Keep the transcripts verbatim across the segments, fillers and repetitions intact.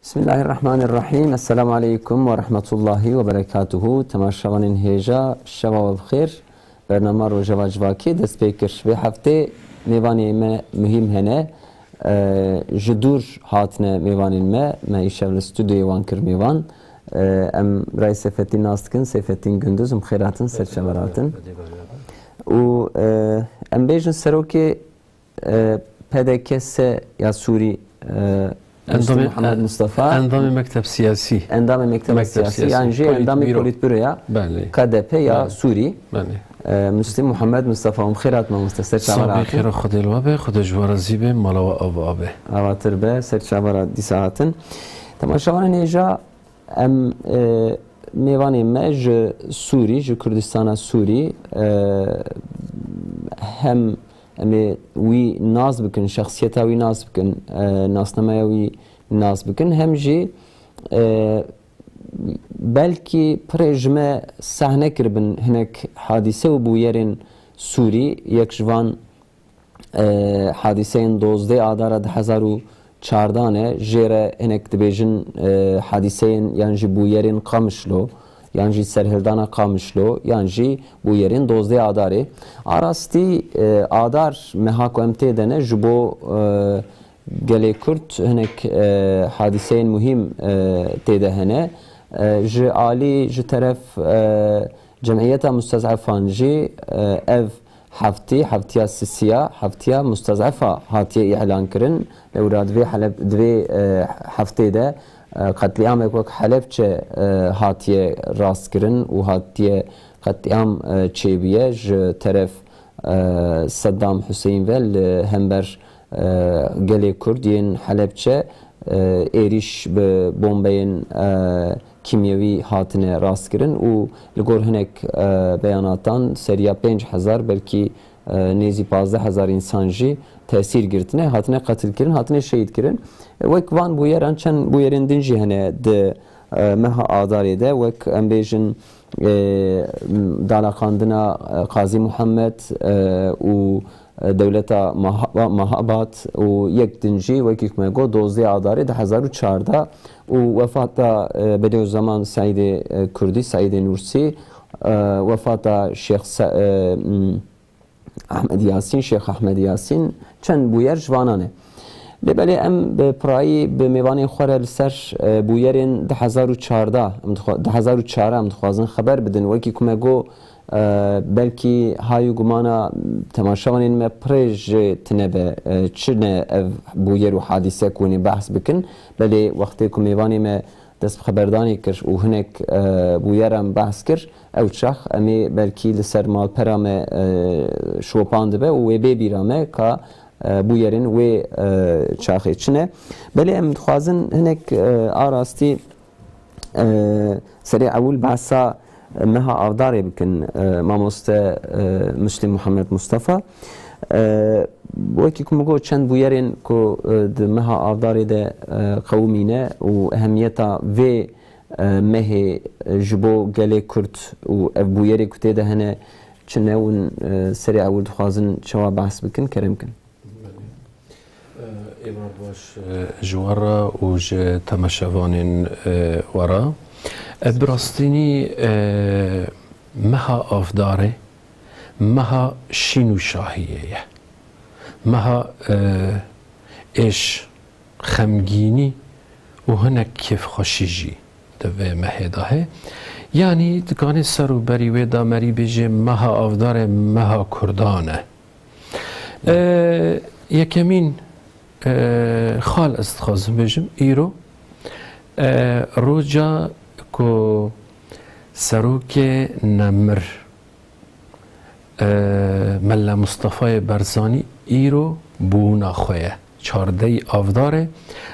Bismillahirrahmanirrahîm. Esselamu aleykum we rehmetullahî we berekatuhu. Temaşevanên hêja, şeva we bi xêr. Bernama Rojeva Civakê dest pê kir. Vê heftê mêvanê me muhîm hene. Ee, ji dûr hatine mêvanên me. Me îşev li stûdyoyê wan kir mêvan. Ee, em birayê Seyfettîn nas dikin. Seyfettîn Gunduz, em xêr hatin, ser çavan hatin. Û, e, em bêjin serokê e, P D K S ya Sûrî, e, Mustî Endamê, Muhammed e, Mustafa. Endamê mekteb siyasî. Endamê mekteba Mekteb siyasî, siyasî. Yan jî endamê Polîtbîro. Polîtbîroya Belê. K D P ya Belê. Sûrî. Belê. E, Mustî Muhammed Mustafa, em xêr hat mamoste, ser çavan Sabê hatin. Xêra Xwedê li we be, Xwedê ji we razî be, mala we ava be. Avatir be, ser çavan dîsa hatin. Temaşevanên hêja, em, e, mêvanê me ji Sûrî, ji Kurdistana Sûrî, e, hem em ê wî nas bikin, şexsiyeta wî nas bikin, e, nasnameya wî nas bikin, hem jî, e, belkî pirê ji me sehne kiribin hinek hadîse û bûyerên Sûrî, yek ji van, e, hadîseyên dozdeh Adara du hezar û çardan e, jê re hinek dibêjin, e, hadîseyên yan jî bûyerên Qamişlo, yan jî serhildana Qamişlo, yan jî bûyerên dozdeh Adarê. A rastî, e, Adar meha ku em tê de ne, ji bo, e, gelê Kurd hinek, e, hadîseyên muhîm, e, tê de hene. E, ji alî, ji teref, e, Cemiyeta Mustez'efan jî, e, ev heftî, heftiya sisiya, heftiya mustez'efa hatiye îlan kirin. Lewra di vê Heleb-, di vê, e, heftê de, e, qetlîamek wek Helebçe, e, hatiye rastkirin û hatiye qetlîam, e, çêbûye ji teref, e, Seddam Huseyîn ve li hember, e, gelê Kurd yên Helebçe, e, êrîş bi bombeyên, e, kîmyewî hatine rastkirin û li gor hinek, e, beyanatan seriya pênc hezar belkî, e, nêzî pazdeh hezar însan jî tesîr girtine, hatine qetilkirin, hatine şehîdkirin. E, wek van bûyeran çend bûyerên din jî hene di, e, meha Adarê de, wek em bêjin, e, dalaqandina, e, Qazî Muhammed, e, û, e, dewleta Maha-, Mahabad û yek din jî wekî ku me got dozdeh Adarê du hezar û çardeh û wefata, e, Bedîuzzeman Seîdê, e, Kurdî, Seîdê Nûrsî, e, wefata Şêx Se-, e, m, Ahmed Yasîn, Şêx Ahmed Yasîn, çend bûyer ji vanan e. Lê belê em bi pirayî bi mêvanên xwe re li ser, e, bûyerên du hezar û çardeh, em dixwa-, du hezar û çar em dixwazin xeber bidin. Wekî ku me got, e, belkî hay û gumana temaşevanên me pirê jê tune be, e, çi ne ev bûyer û hadîse ku hûn ê behs bikin. Belê wextê ku mêvanê me dest bi xeberdanê kir û hinek, e, bûyeran behs kir, ew çax em ê belkî li ser malpera me, e, şopandibe û wê bê bîra me ka, e, bûyerên wê, e, çaxê çi ne. Belê em dixwazin hinek, e, a rastî, e, serê ewil behsa meha Avdarê bikin, e, mamoste, e, Muslim Muhammed Mustafa. E, wekî ku min got, çend bûyerên ku, e, di meha Avdarê de, e, qewimîne û ehemiyeta vê, e, mehê, e, ji bo gelê Kurd û ev bûyerê ku tê de hene çi ne hûn, e, serê ewil dixwazin çawa behs bikin, kerem kin. Belê. E, êvar baş, e, ji we re û ji temaşevanên, e, we re. E, bi rastînî, e, meha Avdarê, meha şîn û şahiyê ye. Meha, e, êş, xemgînî û hinek kêfxweşî jî di vê mehê de heye. Yanî dikanê ser û berî wê de merî bêje meha Avdarê meha Kurdan e. E, yekemîn, e, xal ez dixwazim bêjim, îro, e, roja ku serokê nemir, e, Mele Mustafayê Barzanî îro bûna xwe ye. Çardeyî Avdarê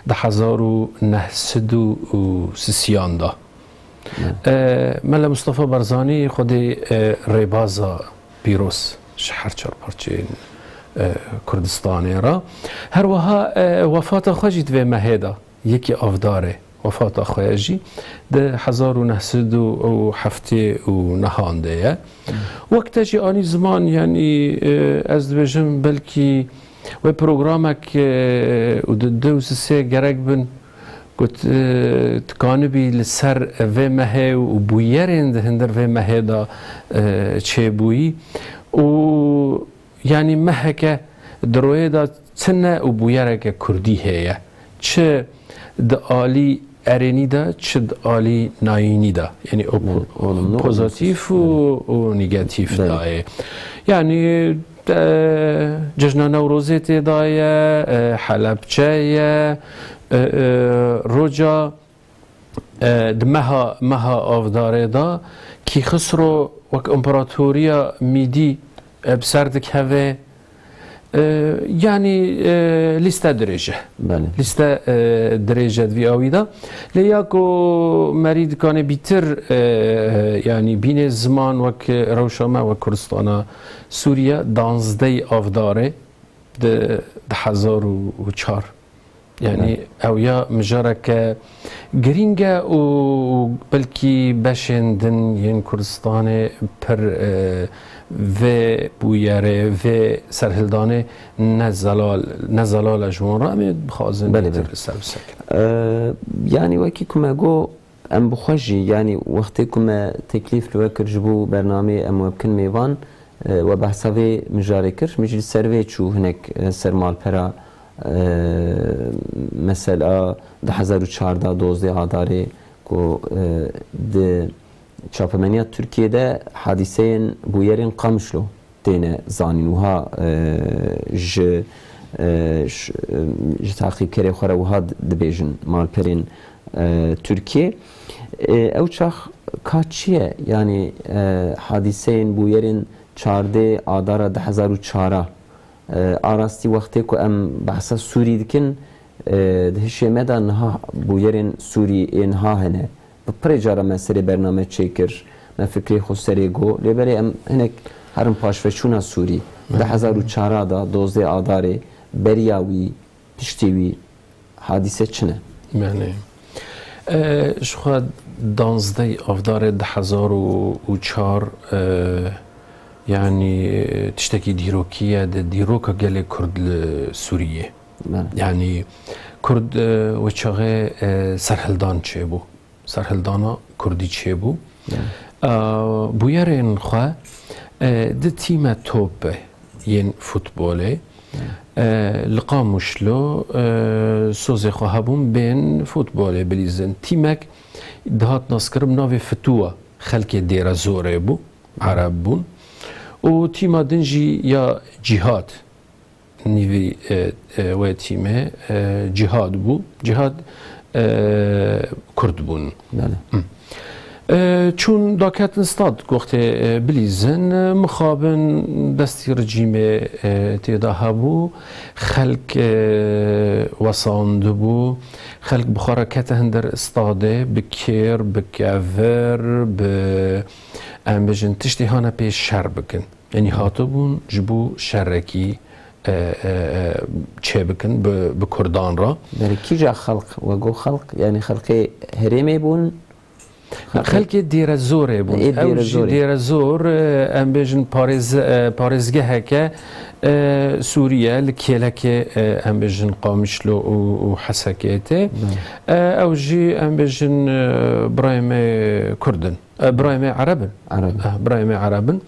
du hezar û neh sed û sisiyan de. E, Mele Mustafa Barzanî xwedê, e, rêbaza pîroz ji her çar parçeyên, e, Kurdistanê re. Her wiha, e, wefata xwe jî di vê mehê de, yekî Avdarê, wefata xwe ye jî di hezar û neh sed û heftê û nehan de ye. Wek te jî anî ziman, yanî, e, ez dibêjim belkî wê programek, e, û di du û sisê gerek bin Got, e, dikanibî li ser vê mehê û bûyerên di hindir vê mehê de, e, çêbûyî û, yanî, meheke di royê de tune û bûyereke kurdî heye. Çi di alî erênî de, çi di alî nayînî de. Yanî, o Evet, olumlu, pozîtîf û, olumsuz. Evet. û negatîf Evet. dayê. Yanî, e, cejna Newrozê tê daye, e, Helepçe ye, e, e, roca, e, di meha, meha Avdarê de Kîxisro wek împaratoriya Mîdî, e, bi ser dikeve. E, yanî, e, lîste dirêj e. Belê. Lîste, e, dirêj e di vî awî de. Lê ya ku merî dikane bîtir, e, yanî bînê ziman wek rewşa me, wek Kurdistana Sûriye, danzdeh Avdarê di, di hezar û çar. Yanî Evet. ew ya mijareke girîng e û belkî beşên din yên Kurdistanê pir, e, vê bûyerê, vê serhildanê ne zelal, ne zelal e ji wan re. Em ê bixwazin Belê, bêtir belê. li ser bisekin. E, yanî wekî ku me got, em bi xwe jî, yanî wextê ku me teklîf li we kir ji bo bernameyê em we bikin mêvan, e, we behsa vê mijarê kir. Min jî li ser vê çû hinek, e, ser malpera, e, mesela du hezar û çardeh, dozdeh Adarê ku, e, di çapemeniya Tirkiyê de hadîseyên bûyerên Qamişlo têne zanîn. Wiha, e, ji, e, ş-, e, ji taqîbkerê xwe re wiha di-, dibêjin malperên, e, Tirkiyê. E, ew çax ka çi ye? Yanî, e, hadîseyên bûyerên çardeh Adara du hezar û çar a, e, a rastî wextê ku em behsa Sûrî dikin, e, di hişê me de niha bûyerên Sûrî ê niha hene. Bi pirê cara me serê bername çêkir, me fikrê xwe serê got. Lê belê em hinek herin paşveçûna Sûrî. Belê. Du hezar û çar a da, dozdeh Adarê, beriya wî, piştî wî hadîse çi ne? Belê. E, ji xwe danzdeh Avdarê du hezar û çar, e, yanî tiştekî dîrokî ye di dîroka gelê Kurd li Sûriyê. Belê. Yanî Kurd, e, wê çaxê, e, serhildan çêbû. Serhildana Kurdî çêbû. Ya. E, bûyerên xwe, e, di tîme top yên futbolê, Ya. e, li Qamişlo, e, sozê xwe hebûn bên futbolê bilîzin. Tîmek dihat naskirin bi navê Fituwa, xelkê Dêrezorê bû, Ereb bûn. Û tîma din jî ya Cîhad, nîvî, e, e, wê tîmê, e, Cîhad bû. Cîhad, e, Kurd bûn. Belê. Hı. E, çûn daketin stad, wextê, e, bilîzin, e, mixabin destî rejîmê, e, têda hebû. Xelk, e, wesandibû. Xelk bi xwe re kete hinder stadê, bi kêr, bi kevir, bi, em bêjin, tiştê hane pê şer bikin. Yanî hatibûn ji bo şerekî, e, e, e, çêbikin bi, bi Kurdan re. Belê, kîja xelq, we got xelq, yanî xelkê herêmê bûn? Xelkê Dêrezorê bûn. Ê Ew jî Dêrezorê. Dêrezor, e, em bêjin parêz-, e, parêzgeheke, e, Sûriye li kêlekê, e, em bêjin Qamişlo û, û Hesekê tê. Belê. E, ew jî em bêjin, e, birayê me Kurd in. E, birayê me Ereb in. Ereb in. E, birayê me Ereb in.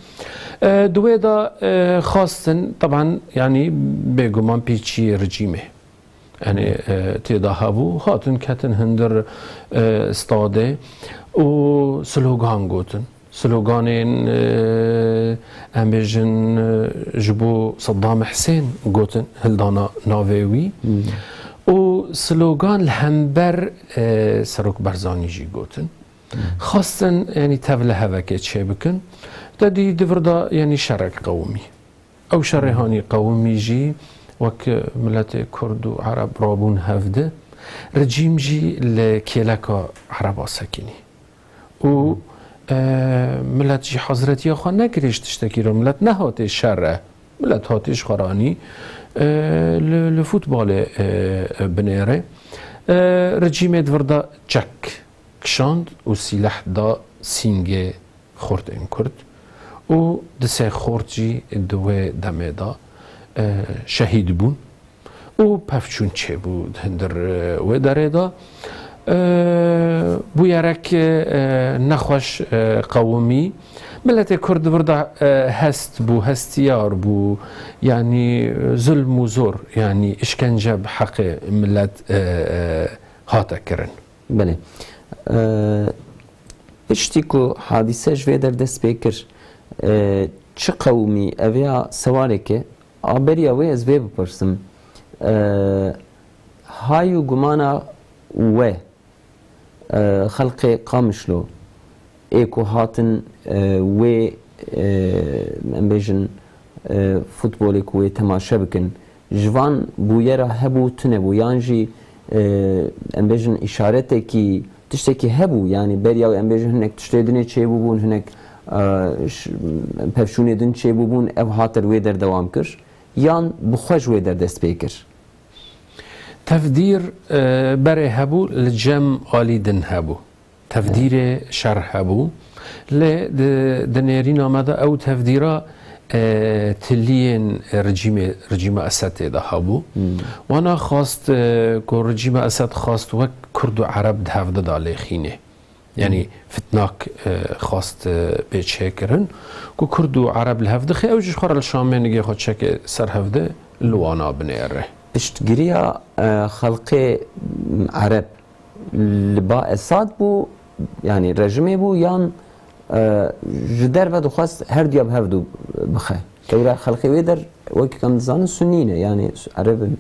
E, di wê de, e, xwestin, teban, yanî bêguman pêçiyê rejîmê. Yanî, e, têda hebû, hatin ketin hindir, e, stadê û slogan gotin. Sloganên, e, em bêjin, e, ji bo Seddam Hisên gotin, hildana navê wî. Hmm. Û slogan li hember, e, Serok Barzanî jî gotin. Xwestin, yanî, tevlihevekê çêbikin. Te dî di vir de, yanî, şerek qewimî. Ew şerê hanî qewimî jî wek miletê Kurd û Ereb rabûn hevdi. Rejîm jî li kêleka Ereba sekinî. Û, e, milet jî hezretiya xwe nekirî ji tiştekî re. Milet nehatê şer e. Milet hatê ji xwe ranî, e, li, li futbolê, e, binêre. E, rejîmê di vir de çek kişand û sîleh da sîngê xortên Kurd û di sê xort jî di wê demê de, e, şehîd bûn û pevçûn çêbû di hindir, e, wê derê de. E, bûyerek, e, nexweş, e, qewimî. Miletê Kurd di vir de, e, hest bû, hestiyar bû. Yanî zulm û zor, yanî işkence bi heqê milet, e, e, hate kirin. Belê. E, piştî ku hadîse ji vê der dest pê kir, e, çi qewimî ev ya Sewareke, a beriya wê ez vê bipirsim. E, hay û gumana we, e, xelqê Qamişlo ê ku hatin, e, wê, e, em bêjin, e, futbolê ku wê temaşe bikin, ji van bûyera hebû tune bû, yan jî, e, em bêjin, îşaretekî, tiştekî hebû, yanî beriya wê em bêjin hinek tiştê dinê çêbûbûn, hinek, e, ş-, pevçûnê din çêbûbûn, ev hatir wê derdewam kir, yan bi xwe ji wê der dest pê kir? Tevdîr, e, berê hebû, li cem alî din hebû. Tevdîrê şer hebû. Lê di, di nêrîna me de ew tevdîra, e, tiliyên rejîmê, rejîma Esedê de hebû. Hmm. Wana xwast, e, ku rejîma Esed xwast wek Kurd û Ereb di hevdi de lêxînê. Yanî Hmm. fitnak, e, xwast, e, pê çêkirin. Ku Kurd û Ereb li hev dixe, ew jî ji xwe re li Şamê nigê xwe çeke ser hevdi li wana binêre. Piştgiriya, e, xelkê Ereb li ba Esad bû, yanî rejimê bû, yan, e, ji derve dixwest her duya bi hev du bixe? Tewra xelkê wê der, wekî em dizanin, Sunî ne, yanî Ereb in,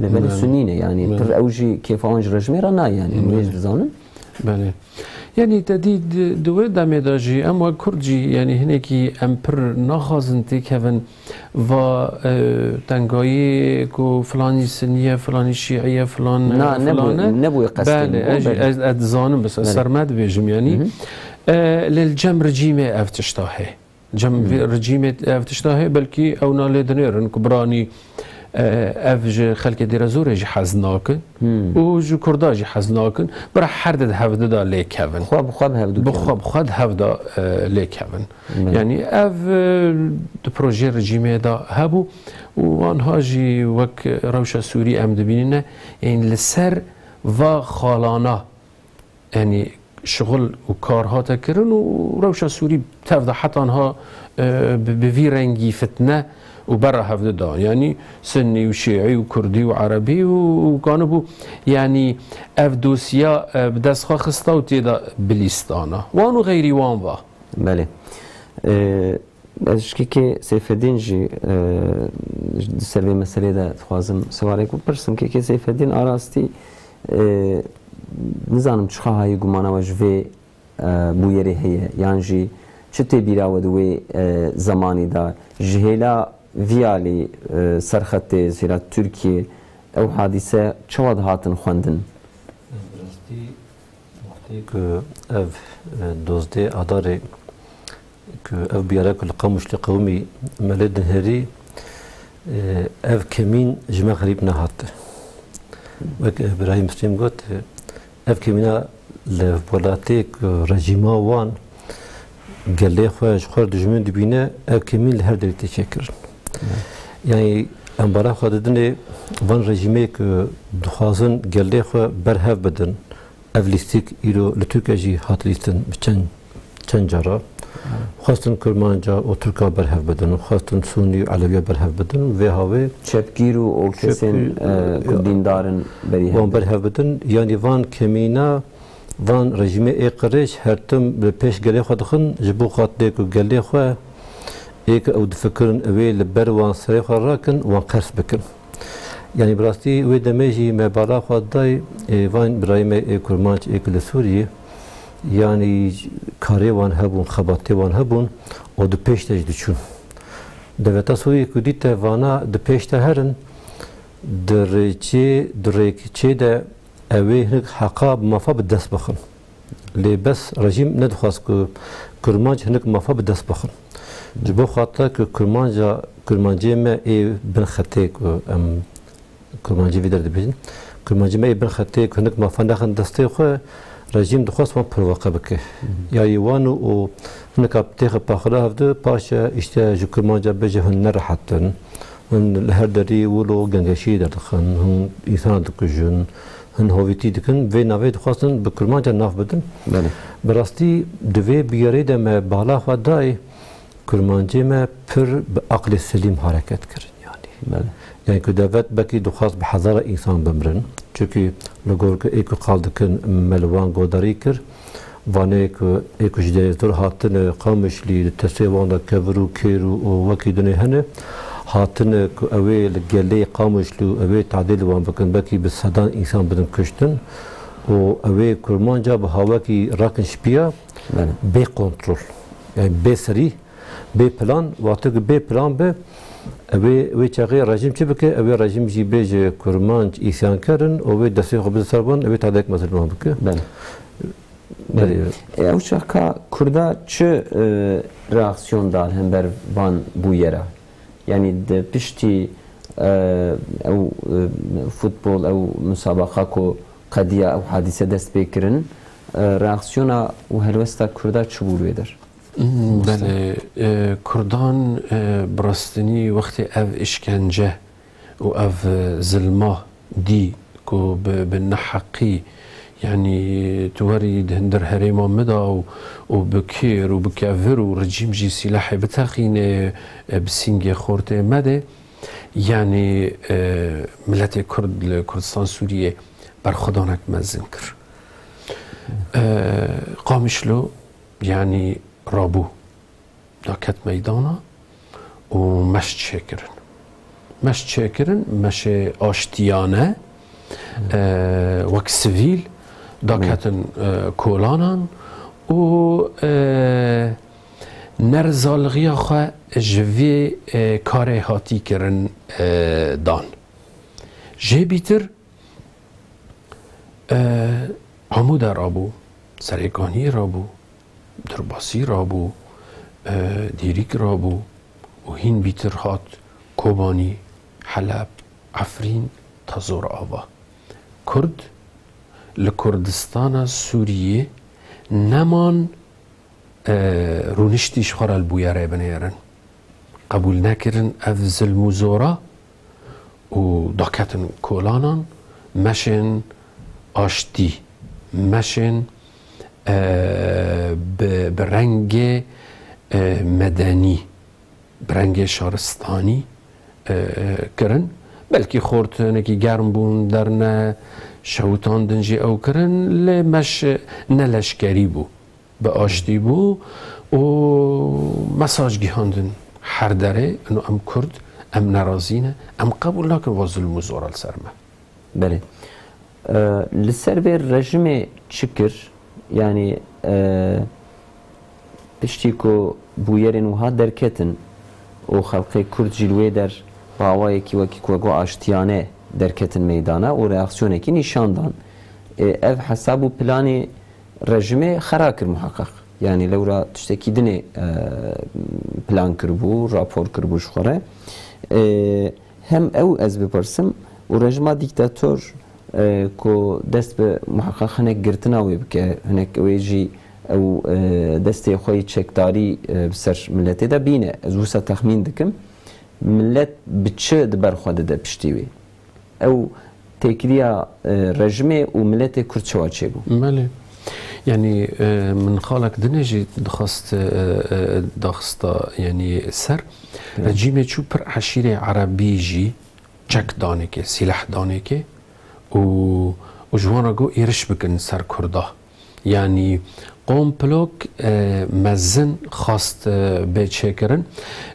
lê belê Belê. Sunî ne, yanî Belê. pir ew jî kêfa wan ji rejimê re nayê, yanî em Belê. wê jî dizanin. Belê. Yanî te dî di, di wê demê de jî em wek Kurd jî, yanî hinekî em pir naxwazin têkevin va, e, tengayî ku filanî Sunî ye, filanî Şîî ye, filan, Na, filan nebû, e. nebû wê qestê Belê, min bû, ez jî, belê. ez, ez dizanim, bes ez Belê. ser me dibêjim, yanî. Hı hı. E, lê li cem rejîmê ev tişta heye. Cem Hı. vê rejîmê ev tişta heye, belkî ew na lê dinêrin ku biranî, e, ev ji xelkê Dêrezorê jî hez nakin Hı. û ji Kurda jî hez nakin. Bira her di hevdi de lê kevin. Xwe bi xwe bi hev du Bi kevin. xwe bi xwe di hev de, e, lê kevin. Hı. Yanî ev, e, di projeyê rejîmê de hebû û anha jî wek rewşa Sûrî em dibînine, yanî li ser va xalana, yanî şixul û kar hate kirin û rewşa Sûrî tev de heta niha, e, bi, bi vî rengî fitne û bera hevdi da. Yanî Sunnî û Şîî û Kurdî û Erebî û, û kanibû, yanî ev dosya, e, bi dest xwe xista û tê de bilîstana. Wan û xeyrî wan va. Belê. E, Ez ji Kêkê Seyfedîn jî, e, di ser vê meselê de dixwazim sewarek bipirsim. Kêkê Seyfedîn a rastî, e, nizanim çiqa hayî gumana we ji vê, e, bûyerê heye, yan jî çi tê bîra we di wê, e, zemanî de? Ji hêla vî alî, e, serxetê, ji hêla Tirkiyê ew hadîse çawa dihatin xwendin? Bi rastî, wextê ku ev, e, dozdeh Adarê ku ev bûyere ku li Qamişlo qewimî me lê dinihêrî, e, ev kemîn ji me xerîb nehat. Wek Îbrahîm Muslîm got, e, ev kemîna li welatê ku rejîma wan gelê xwe ji xwe re dijmin dibîne, ev kemîn li her derê tê çêkirin. Evet. Yanî em bala xwe didinê van rejîmê ku dixwazin gelê xwe berhev bidin, Ev lîstik îro li Tirkiye jî hat lîstin bi çend, çend cara. Xwestin Kurmanca û Tirka berhev bidin, xwestin Sûnî û Elewiya berhev bidin. Vê hawê Çepgîr û, û kesên, Çepgîr, e, ku e, dîndar in berî wan hev berhev bidin. Yanî van kemîna, van rejîmê ê qirêj her tim li pêş gelê xwe dixin, ji bo xatirê ku gelê xwe ê ku ew difikirin ew ê li ber wan serê xwe rakin, wan qers bikin. Yanî bi rastî wê demê jî me bala xwe dayê, ê, van birayê me ê Kurmanc ê ku li Sûriyê, yanî karê wan hebûn, xebatê wan hebûn û di pêş de jî diçûn. Dewleta Sûriyê ku dîte vana di pêş de herin, di rêçê, di rêçê de ew ê hinek heqa bi mafa bi dest bixin. Lê bes rejîm nedixwast ku Kurmanc hinek mafa bi dest bixin. Ji bo xatir ku Kurmanca, Kurmancê me ê bin xetê ku em Kurmancî vî der dibêjin, Kurmancê me ê bin xetê ku hinek mafa nexin destê xwe, rejîm dixwest wan provoke bike. Hı hı. Yayê wan û, û hinek têxe paxila hevdi, paşe îşte ji Kurmanca bêje hûn nerehet in. Hûn li her derî wilo gengeşî derdixin, hûn însan dikujin, hin hovîtî dikin, vê navê dixwastin bi kurmanca nav bidin. Belê. Bi rastî di vê bûyerê de me bala xwe dayê, kurmancê me pir bi aqlê selîm hareket kirin. Yanî. Belê. Yanî ku devlet belkî dixwast bi hezara însan bimirin. Çunkî li gor ku ê ku qal dikin me li wan godarî kir, Vanê ku ê ku ji Dêrezor hatine Qamişlî, di tesê wan de kevir û kêr û, û wekî dinê hene, hatine ku ew ê li gelê Qamişlî û ew ê tadê li wan bikin, belkî bi sedan însan bidin kuştin û ew ê kurmanca bi hawekî rakin şipiya Belê. bê kontrol, yani bê serî, bê plan, wextê ku bê plan be, ew ê wê çaxê rejîm çi bike? Ew ê rejîm jî bêje kurmanc îsyanker in û wê destê xwe bide ser wan, ew ê tadek mezin wan bike. Belê. Belê. E, ew çaxa Kurda çi, e, reaksiyon da li hember van bûyera? Yanî di piştî, e, ew, e, futbol, ew musabaqa ku qediya ew hadîse dest pê kirin, e, reaksiyona û helwesta Kurda çi bû li wê der? Hmm, Mamoste? Belê, e, Kurdan, e, bi rastînî wextê ev îşkence û ev, e, zilma dî ku bi, bi neheqî, yanî tu werî di hundir herêma min de û, û bi kêr û bi kevir û rejîm jî sîlehê biteqîne, e, bi sîngê xortê me de, yanî, e, miletê Kurd li Kurdistan Sûriyê berxwedanek mezin kir. E, Qamişlo, yanî rabû. Da ket meydana û meş çêkirin. Meş çêkirin, meşê aştiyane, e, wek sivîl daketin, e, kolanan û, e, nerizalixiya xwe ji vê, e, karê hatî kirin, e, dan. Jê bîtir, E, Amûde rabû, Serêkaniyê rabû, Dirbasî rabû, e, Dêrîk rabû û hîn bîtir hat Kobanî, Heleb, Efrîn, ta zor ava. Kurd li Kurdistana Sûriyê neman e, rûniştî ji xwe re li bûyerê binêrin. Qebûl nekirin ev zilm û zora û daketin kolanan, meşên aştî, meşên, e, bi, bi rengê, e, medenî, bi rengê şaristanî, e, e, kirin. Belkî xort hinekî germ bûn, derne şewitandin jî ew kirin, lê meş ne leşkerî bû. Bi aştî bû û mesaj gihandin her derê, ino em Kurd, em nerazî ne, em qebûl nakin va zulm û zora li ser me. Belê. E, li ser vê rejimê çi kir? Yanî, e, piştî ku bûyerên wiha derketin û xelqê Kurd jî li wê der bi awayekî wekî ku we got aştiyane derketin meydana û reaksiyonekî nîşan dan. E, ev hesab û planê rejimê xera kir muheqeq. Yanî lewra tiştekî dinê, e, plan kiribû, rapor kiribû ji xwe re. E, hem ew ez bipirsim û rejima dîktator, e, ku dest bi muheqeq hinek girtina wê bike, hinek wê jî ew, e, destê xwe yê çekdarî, e, bi ser miletê de bîne. Ez wisa texmîn dikim. Milet bi çi di ber xwe dide piştî wê? Ew têkiliya, e, rejimê û miletê Kurd çawa çêbû? Belê. Yanî, e, min xalek dinê jî dixwest, e, e, daxista, yanî ser. Evet. Rejîmê çû pir eşîrê erebî jî çek danêkê, sîleh danêkê û, û ji wan re got êriş bikin ser Kurda. Yanî komplok, e, mezin xwest, e, bê çêkirin.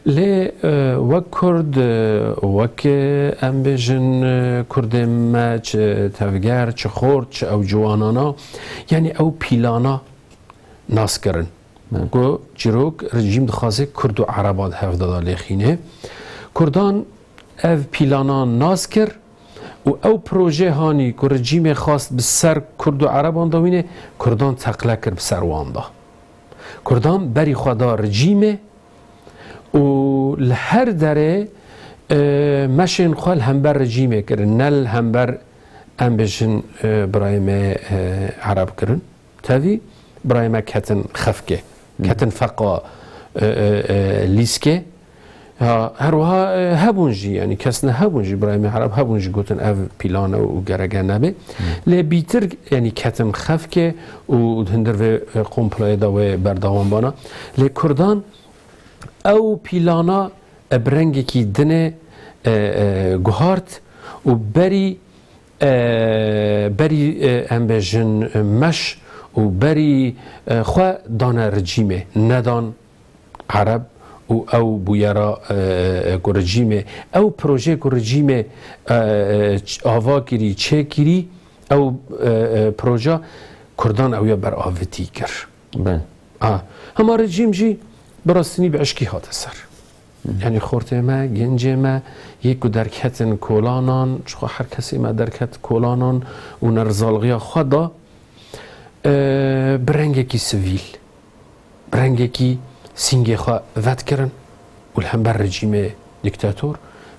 Lê, e, wek Kurd, e, wek, e, em bêjin, e, Kurdên me, çi tevger, çi xort, çi ew ciwanana, yanî ew pîlana nas kirin. Belê. Ku çîrok rejîm dixwaze Kurd û Ereba di hev de da lêxîne. Kurdan ev pîlana nas kir. Û ew proje hanî ku rejîmê xwest bi ser Kurd û Ereban de wîne, Kurdan teqle kir bi ser wan de. Kurdan berî xwe da rejîmê û li her derê, e, meşên xwe li hember rejîmê kirin, ne li hember, em bêjin, e, birayê me, e, Ereb kirin. Tevî birayê me ketin xefkê, Hı. ketin feqa, e, e, e, lîskê. Ha, her wiha, e, hebûn jî, yanî kes ne hebûn jî, birayê me Ereb hebûn jî gotin ev pîlan e û gereke nebe. Lê bîtir, yanî ketin xefkê û di hindir vê, e, komployê de wê berdewam bana. Lê Kurdan ew pîlana, e, bi rengekî dinê, e, e, guhart û berî, e, berî, e, em bêjin, e, meş û berî, e, xwe dane rejîmê, nedan Ereb û ew bûyera, e, e, ku rejîmê, ew projeyê ku rejîmê, e, e, ç-, ava kirî, çêkirî, ew, e, e, proja Kurdan ew ya beravitî kir. Belê. A, hema rejîm jî bi rastînî bi eşkî hate ser. Yanî xortê me, gencê me, yê ku derketin kolanan, çixwe her kesê me derket kolanan û nerizalxiya xwe da, e, bi rengekî sivîl, bi rengekî sîngê xwe vetkirin û li hember rejîmê dîktator,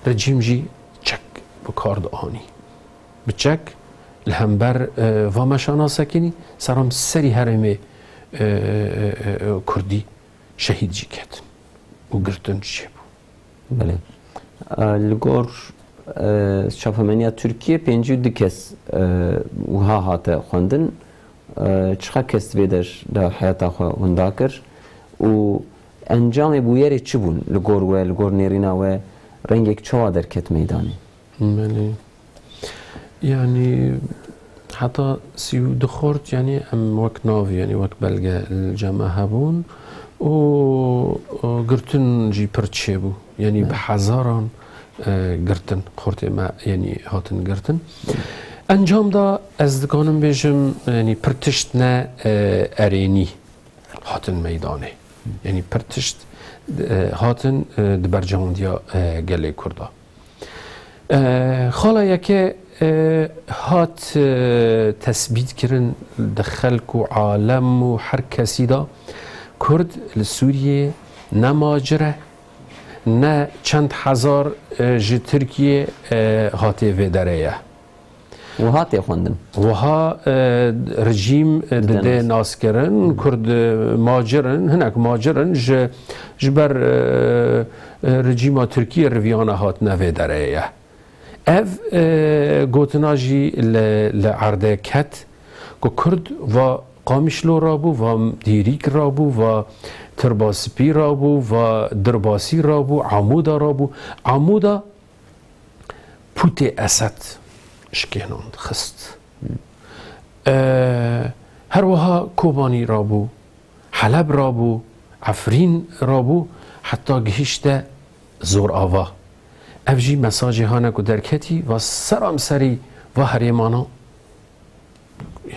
rejîm jî çek bi kar dianî. Bi çek li hember, e, va meşana sekinî, seramserî herêmê, e, e, e, e, kurdî şehîd jî ketin û girtin çêbû. Belê. E, li gor, e, çapemeniya Tirkiyê pêncî û du kes, e, wiha hate xwendin. E, çiqa kes vê der de heyata xwe winda kir û encamê bûyerê çi bûn li gor we, li gor nêrîna we, rengek çawa derket meydanê? Belê. Yanî heta sî û du xort, yanî em wek nav, yanî wek belge li cem me hebûn û, û girtin jî pir çêbû. Yanî bi hezaran, e, girtin, xortê me, yanî hatin girtin. Encam da ez dikanim bêjim, yanî pir tişt ne, e, erênî hatin meydanê. Yanî pir tişt, e, hatin, e, di bercewendiya, e, gelê Kurda. E, xala yeke, e, hat, e, tesbît kirin di xelk û alem û her kesî de, Kurd li Sûriyê ne macir e, ne çend hezar, e, ji Tirkiyê, e, hatê vê derê ye. Wiha tê xwendin. Wiha, e, rejîm, e, dide naskirin, Kurd, e, macir in, hinek macir in, ji, ji ber, e, e, rejîma Tirkiyê riviyane hatine vê derê ye. Ev, e, gotina jî li, li erdê ket ku Kurd va Qamişlo rabû, va Dîrîk rabû, va Tirbaspî rabû, va Dirbasî rabû, Amûda rabû. Amûda pûtê Esed şikênand, xist. E, her wiha Kobanî rabû, Heleb rabû, Efrîn rabû, heta gihişte Zorava. Ev jî mesajê hane ku derketî, va seramserî va herêmana,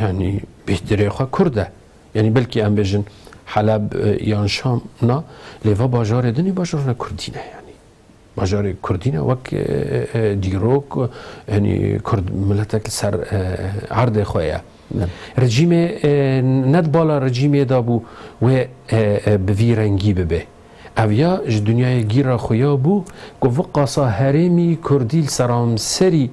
yanî bêhtirê xwe Kurd e. Yanî belkî em bêjin Heleb, e, yan Şam na, lê va bajarê din ê bajarana Kurdî ne yanî. Bajarê Kurdî ne wek, e, e, e, dîrok, yanî Kurd miletek li ser, e, erdê xwe ye. Rejîmê, e, ne di bala rejîmê de bû wê, e, e, bi vî rengî bibe. Ev ya ji dinyayê gîra xuya bû ku viqasa herêmî Kurdî li seramserî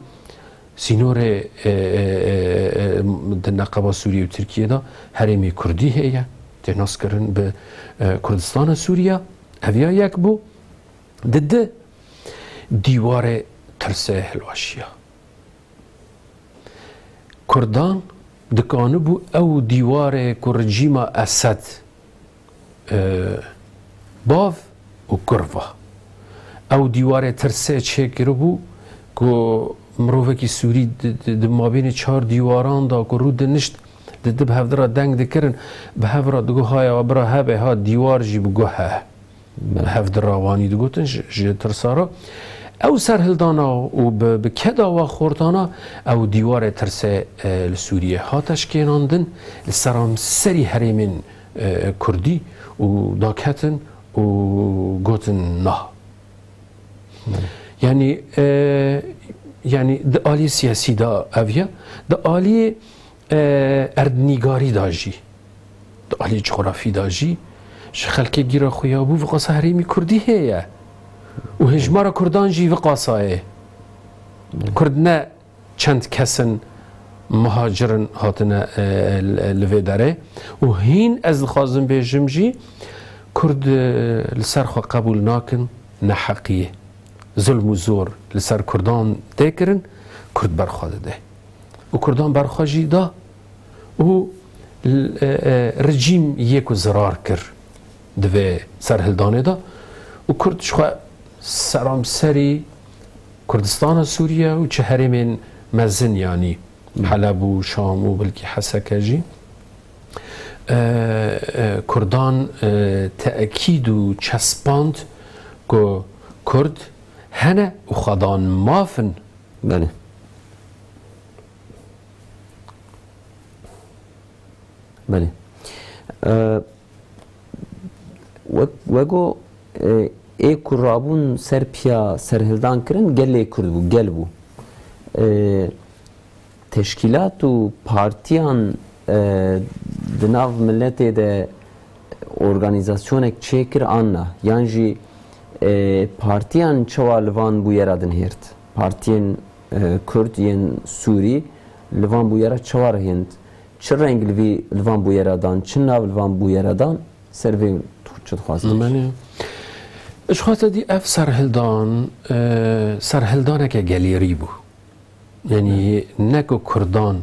sînorê, e, e, e, e, di neqeba Sûriyê û Tirkiyê de herêmê Kurdî heye, tê naskirin bi, e, Kurdistana Sûriya. Ev ya yek bû. Di di dîwarê tirsê hilweşiya. Kurdan dikanibû ew dîwarê ku rejîma Esed, e, bav û kur va. Ew dîwarê tirsê çêkiribû ku mirovekî Sûrî di, di, di mabênê çar dîwaran de ku rû dinişt, di, di bi hevdira deng dikirin, bi hevra digot, "Haya bira hebe ha dîwar jî bi guh he." Bi hevdira wanî digotin ji, ji tirsa re. Ew serhildana û bi, bi keda wa xortana ew dîwarê tirsê, e, li Sûriyê hate şikênandin, li seramserî herêmên, e, Kurdî û daketin û gotin na. Belê. Yanî, e, yanî di alî siyasî de ev ya, di alî, e, erdnîgarî de jî, di alî cografî de jî ji xelkê gîra xuya bû, viqasa herêmî Kurdî heye û hêjmara Kurdan jî viqasa ye. Belê. Kurd ne çend kes in, muhacir in hatine, e, li, li vê derê. Û hîn ez dixwazim bêjim jî, Kurd, e, li ser xwe qebûl nakin, neheqiyê, zulm û zor li ser Kurdan tê kirin, Kurd berxwe dide. Û Kurdan berxwe jî da û, e, e, rejîm yê ku zirar kir di vê serhildanê de û Kurd ji xwe seramserî Kurdistana Sûriye û çi herêmên mezin, yanî Heleb û Şam û belkî Heseke jî, e, e, Kurdan, e, te'kîd û çespand ku Kurd hene û xwedan maf in. Belê. Belê. E, wek, wego, e, ê ku rabûn ser piya serhildan kirin, gelê Kurd bû, gel bû. E, teşkîlat û partiyan, e, di nav miletê de organîzasyonek çêkir an na? Yan jî, e, partiyan çawa li van bûyera dinihêrt? Partiyên, e, Kurd yên Sûrî li van bûyera çawa rihênd? Çi reng li vî, li van bûyera dan? Çi nav li van bûyera dan? Ser vê tu çi dixwazî? Belê. Ji xwe te dî ev serhildan, e, serhildaneke gelêrî bû. Yanî ne ku Kurdan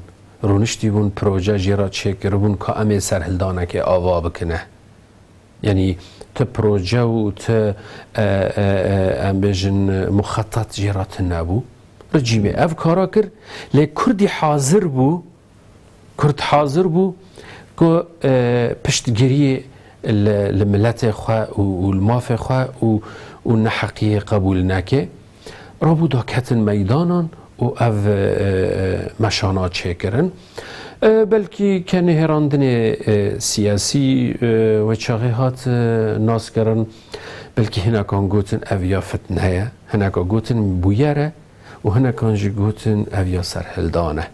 rûniştî bûn, proje jê re çêkiribûn ka em ê serhildanekê ava bikine. Yanî ti proje û ti, e, e, e, em bêjin, muxetat jê re tune bû. Rejîmê ev kara kir, lê Kurdî hazir bû, Kurd hazir bû ku, e, piştgiriyê li, li miletê xwe û, û li mafê xwe û, û neheqiyê qebûl neke. Rabû da ketin meydanan û ev, e, e, meşana çêkirin. E, belkî ke nêhêrandinê, e, siyasî, e, wê çaxê hat, e, naskirin. Belkî hinekan gotin ev ya fitne ye, hineka gotin bûyer e û hinekan jî gotin ev ya serhildan e.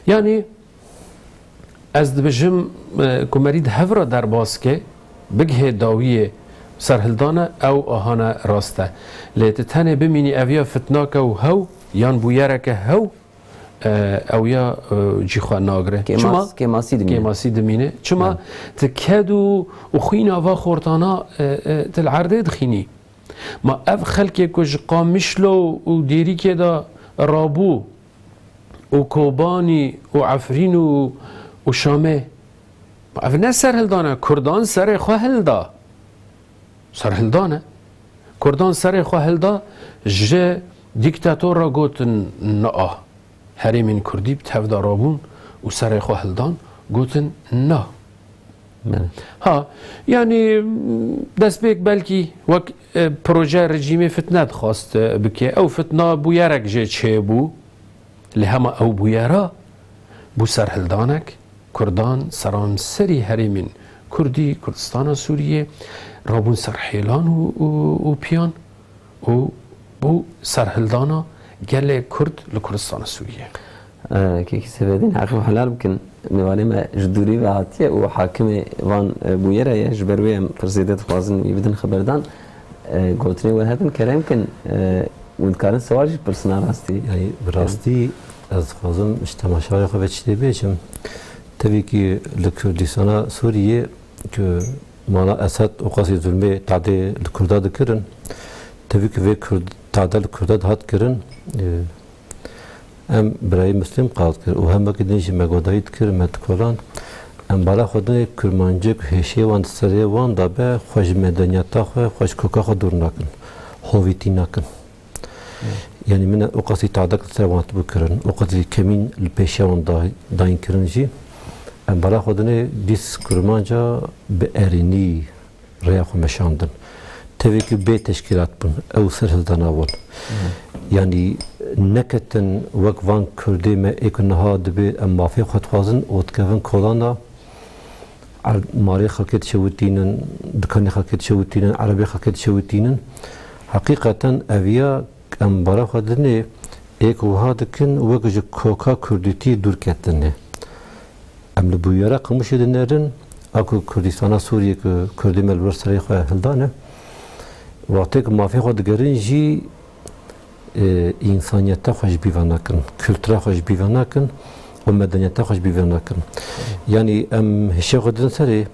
Yanî ez dibêjim, e, ku merî di hev re derbas ke, bigihê dawiyê serhildane, ew ahane rast e. Lê tu tenê bimînî ev ya fitnake û hew, yan bûyereke hew, e, ew ya, e, cî xwe nagire. Kêmas-, Çima? Kêmasî dimîne. Kêmasî dimîne. Çima? Evet. Tu ked û, û xwîna va xortana, e, e, tu li erdê dixînî. Ma ev xelkê ku ji Qamişlo û Dêrîkê de rabû û Kobanî û Efrîn û, û Şamê, ma ev ne serhildan e, Kurdan serê xwe hilda. Serhildan e. Kurdan serê xwe hilda, ji dîktator re gotin na. Herêmên Kurdî bi tev de rabûn û serê xwe hildan, gotin na. Belê. Ha, yanî, destpêk belkî wek, e, proje rejîmê fitne dixwast, e, bike. Ew fitna bûyerek jê çêbû. Lê hema ew bûyera bû serhildanek, Kurdan seranserî herêmên Kurdî, Kurdistana Sûriyê, rabûn ser hêlan û, û, û piyan. û bû serhildana gelê Kurd li Kurdistana Sûriyê. E, kekî Seyfeddîn, heqê xwe helal bikin. Mêvanê me ji dûrî ve hatiye û hakimê van, e, bûyera ye. Ji ber wê em pir zêde dixwazin wî bidin xeberdan. E, gotinê we hebin, kerem kin, e, hûn dikarin sewal jî pirsin a rastî. Yanî, bi rastî ez dixwazim ji temaşevanê xwe ve tiştê bêjim. Tevîkî li Kurdistana Sûriyê ku mala Esed û qasî zulmê tadê li Kurda dikirin, tevî ku vê Kurd-, tade li Kurda dihat kirin, e, em birayî Muslim qal kir û hem wekî din jî me godayî dikir, me dikolan. Em bala xwe dinê Kurmancik hêşiyê wan di serê wan de be, xwe ji medeniyeta xwe, xwe ji koka xwe dûr nakin, hovîtî nakin. Yanî min o qasî tadek li ser wan hatibû kirin, o qasî kemîn li pêşiya wan da-, dayîn kirin jî. Em bala xwe dinê dîs Kurmanca bi erênî rêya xwe meşandin. Tevî ku bê teşkîlat bûn, ew serhildana wan. Yanî neketin wek van Kurdê me ê ku niha dibê em mafê xwe dixwazin û dikevin kolana, Er-, malê xelkê dişewitînin, dikanê xelkê dişewitînin, erebê xelkê dişewitînin. Heqîqeten ev ya em bala xwe dinê ê ku wiha dikin, wek ji koka kurdîtî dûr ketine. Em li bûyera Qamûşê dinerin, a ku Kurdistana Sûriyê ku Kurdê me li wir serê xwe hildane, wextê ku mafê xwe digerin jî, e, însaniyeta xwe ji bîr ve nakin, kultura xwe ji bîr ve nakin û medeniyeta xwe ji bîr ve nakin. Yanî em hişê xwe didin serê,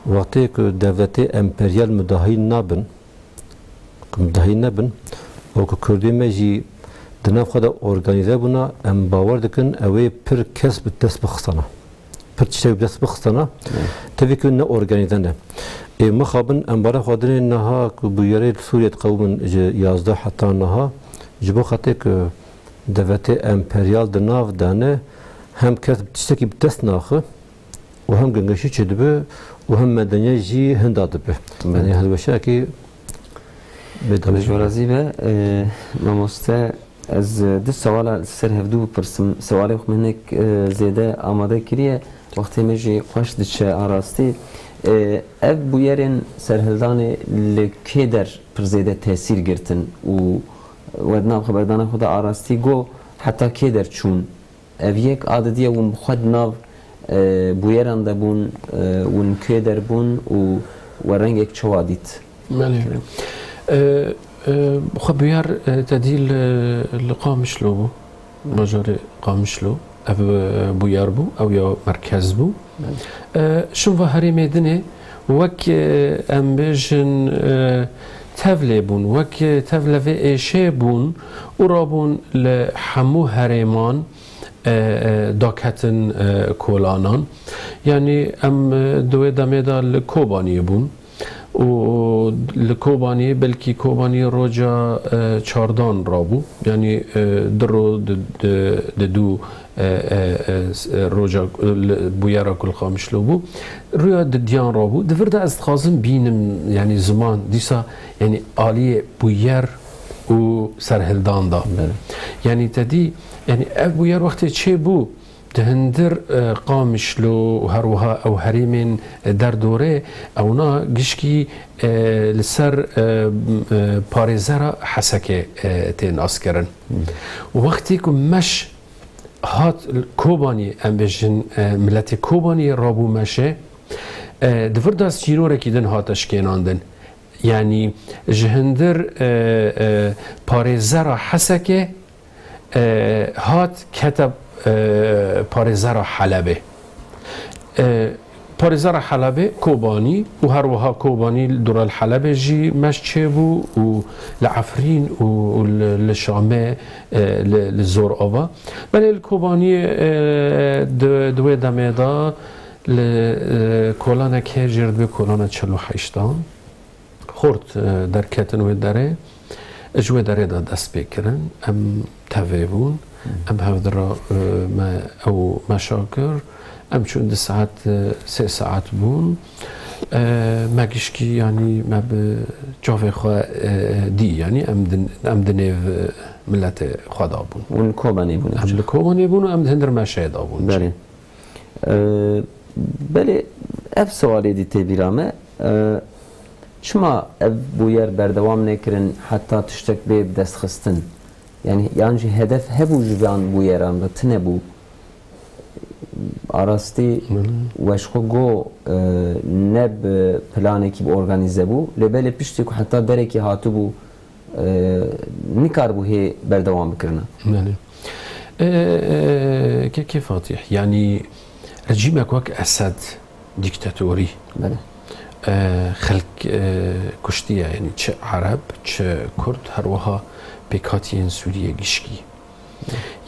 wextê ku dewletê emperyal mudahîl nabin, Dahî nebin, wekî Kurdê me jî di nav xwe de organîze bûna, em bawer dikin ew ê pir kes bi dest bixistana. Pir tiştek bi dest bixistana. Tevî ku ne organîze ne. Ê mixabin em bare xwe dinê niha ku bûyerê li Sûriyê diqewimin ji yazdeh heta niha, ji bo xetê ku devletê emperyal di nav de ne, hem kes tiştekî bi dest naxi, û hem gengeşî çêdibe û hem medeniye jî hinda dibe. Yanî hilweşanekî bê Ji dawî. Razî be, e, mamoste, ez, e, du sewala li ser hevdû bipirsim. Sewalê xwe min hinek, e, zêde amade kiriye. Wextê me jî xweş diçe a rastî. E, ev bûyerên serhildanê li kê der pir zêde tesîr girtin û we di nav xeberdana xwe de a rastî got heta kê der çûn? Ev yek, a didiye hûn bi xwe di nav, e, bûyeran de bûn, e, hûn kê der bûn û we rengek çawa dît? Belê. E, e, xwe bûyer, e, te dî li, li Qamişlo bû. Bajarê Qamişlo. Ev, e, bûyer bû, ew ya merkez bû. Belê. E, şin va herêmê dinê, wek, e, em bêjin, e, tevlê bûn, wek, e, tevle vê êşê bûn û rabûn li hemû herêman, e, e, daketin, e, kolanan. Yanî em, e, di wê demê de li Kobaniyê bûn û li Kobaniyê, belkî Kobaniyê roja, e, çardan rabû. Yanî, e, di ro, di, di, di du, e, e, e, s-, e, roja, e, li, bûyera ku li Qamişlo bû. Rûya didiyan rabû. Di vir de ez dixwazim bînim, yanî ziman, dîsa, yanî aliyê bûyer û serhildan da. Belê. Yanî te dî, yanî ev bûyer wextê çêbû, di hindir, e, Qamişlo û her wiha ew herêmên, e, derdorê, ewna gişkî, e, li ser, e, m-, e, parêzera Hesekê, e, tê naskirin. Hı. Wextê ku meş hat Kobanî, em bêjin, e, miletê Kobanî rabû meşê, e, di vir de sînorekî din hate şikênandin. Yanî ji hindir, e, e, parêzera Hesekê, e, hat kete, e, parêzera Helebê. E, parêzera Helebê Kobanî û her wiha Kobanî li dora li Helebê jî meş çêbû û li Efrîn û, û li, li Şamê, e, li, li zor ava. Belê li Kobaniyê, e, di, di wê demê de li, e, kolanek hê jê re dibe kolana çil û heştan. Xort, e, derketin wê derê. Ji wê derê de dest pê kirin. Em tevê bûn. Em hev di re, e, me ew meşa kir. Em çûn du saet, e, sê saet bûn. E, me gişkî, yanî me bi çavê xwe, e, dî. Yanî em di, em di nêv, e, miletê xwe de bûn. Hûn li Kobanê bûn? Em li Kobanê bûn û em di hindir meşeyê de bûn. Belê. E, belê, ev sewalê dî tê bîra me. E, çima ev bûyer berdewam nekirin heta tiştek bê bi dest xistin? Yanî, yan jî hedef hebû ji van bûyeran re tune bû? A rastî Hı hı. we ji xwe got, e, ne bi planekî bi organîze bû, lê belê piştî ku heta derekî hatibû, e, nikaribû hê berdewam bikirina. Belê. E, e, Kekê Fatîh, yanî rejîmek wek Esed, dîktatorî, Belê. e, xelk, e, kuştiye, yanî çi Ereb, çi Kurd, her wiha pêkhatiyên Sûriyê gişkî.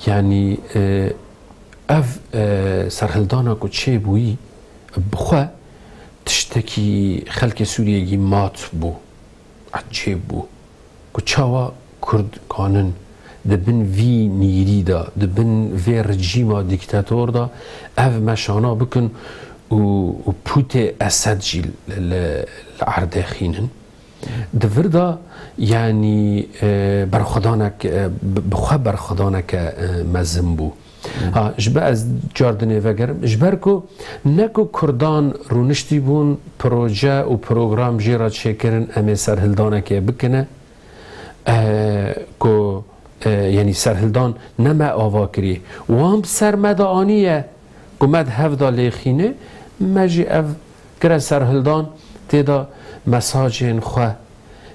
Yanî, e, ev, e, serhildana ku çêbûyî, bi xwe tiştekî xelkê Sûriyegî mat bû, ecêb bû. Ku çawa Kurd kanin di bin vî nîrî de, di bin vê rejîma dîktator de ev meşana bikin û, û pûtê Esed jî li, li, li erdê xînin. Di vir de, yanî, e, berxwedanek, e, bi, bi xwe berxwedaneke, e, mezin bû. Ha, ji ber ez car dinê vegerim. Ji ber ku ne ku Kurdan rûniştî bûn, proje û program jê re çêkirin, em ê serhildanekê bikine, e, ku, e, yanî serhildan ne me ava kiriye. Wan bi ser me de aniye ku me di hev de lêxîne, me jî ev kire serhildan, tê de mesajên xwe,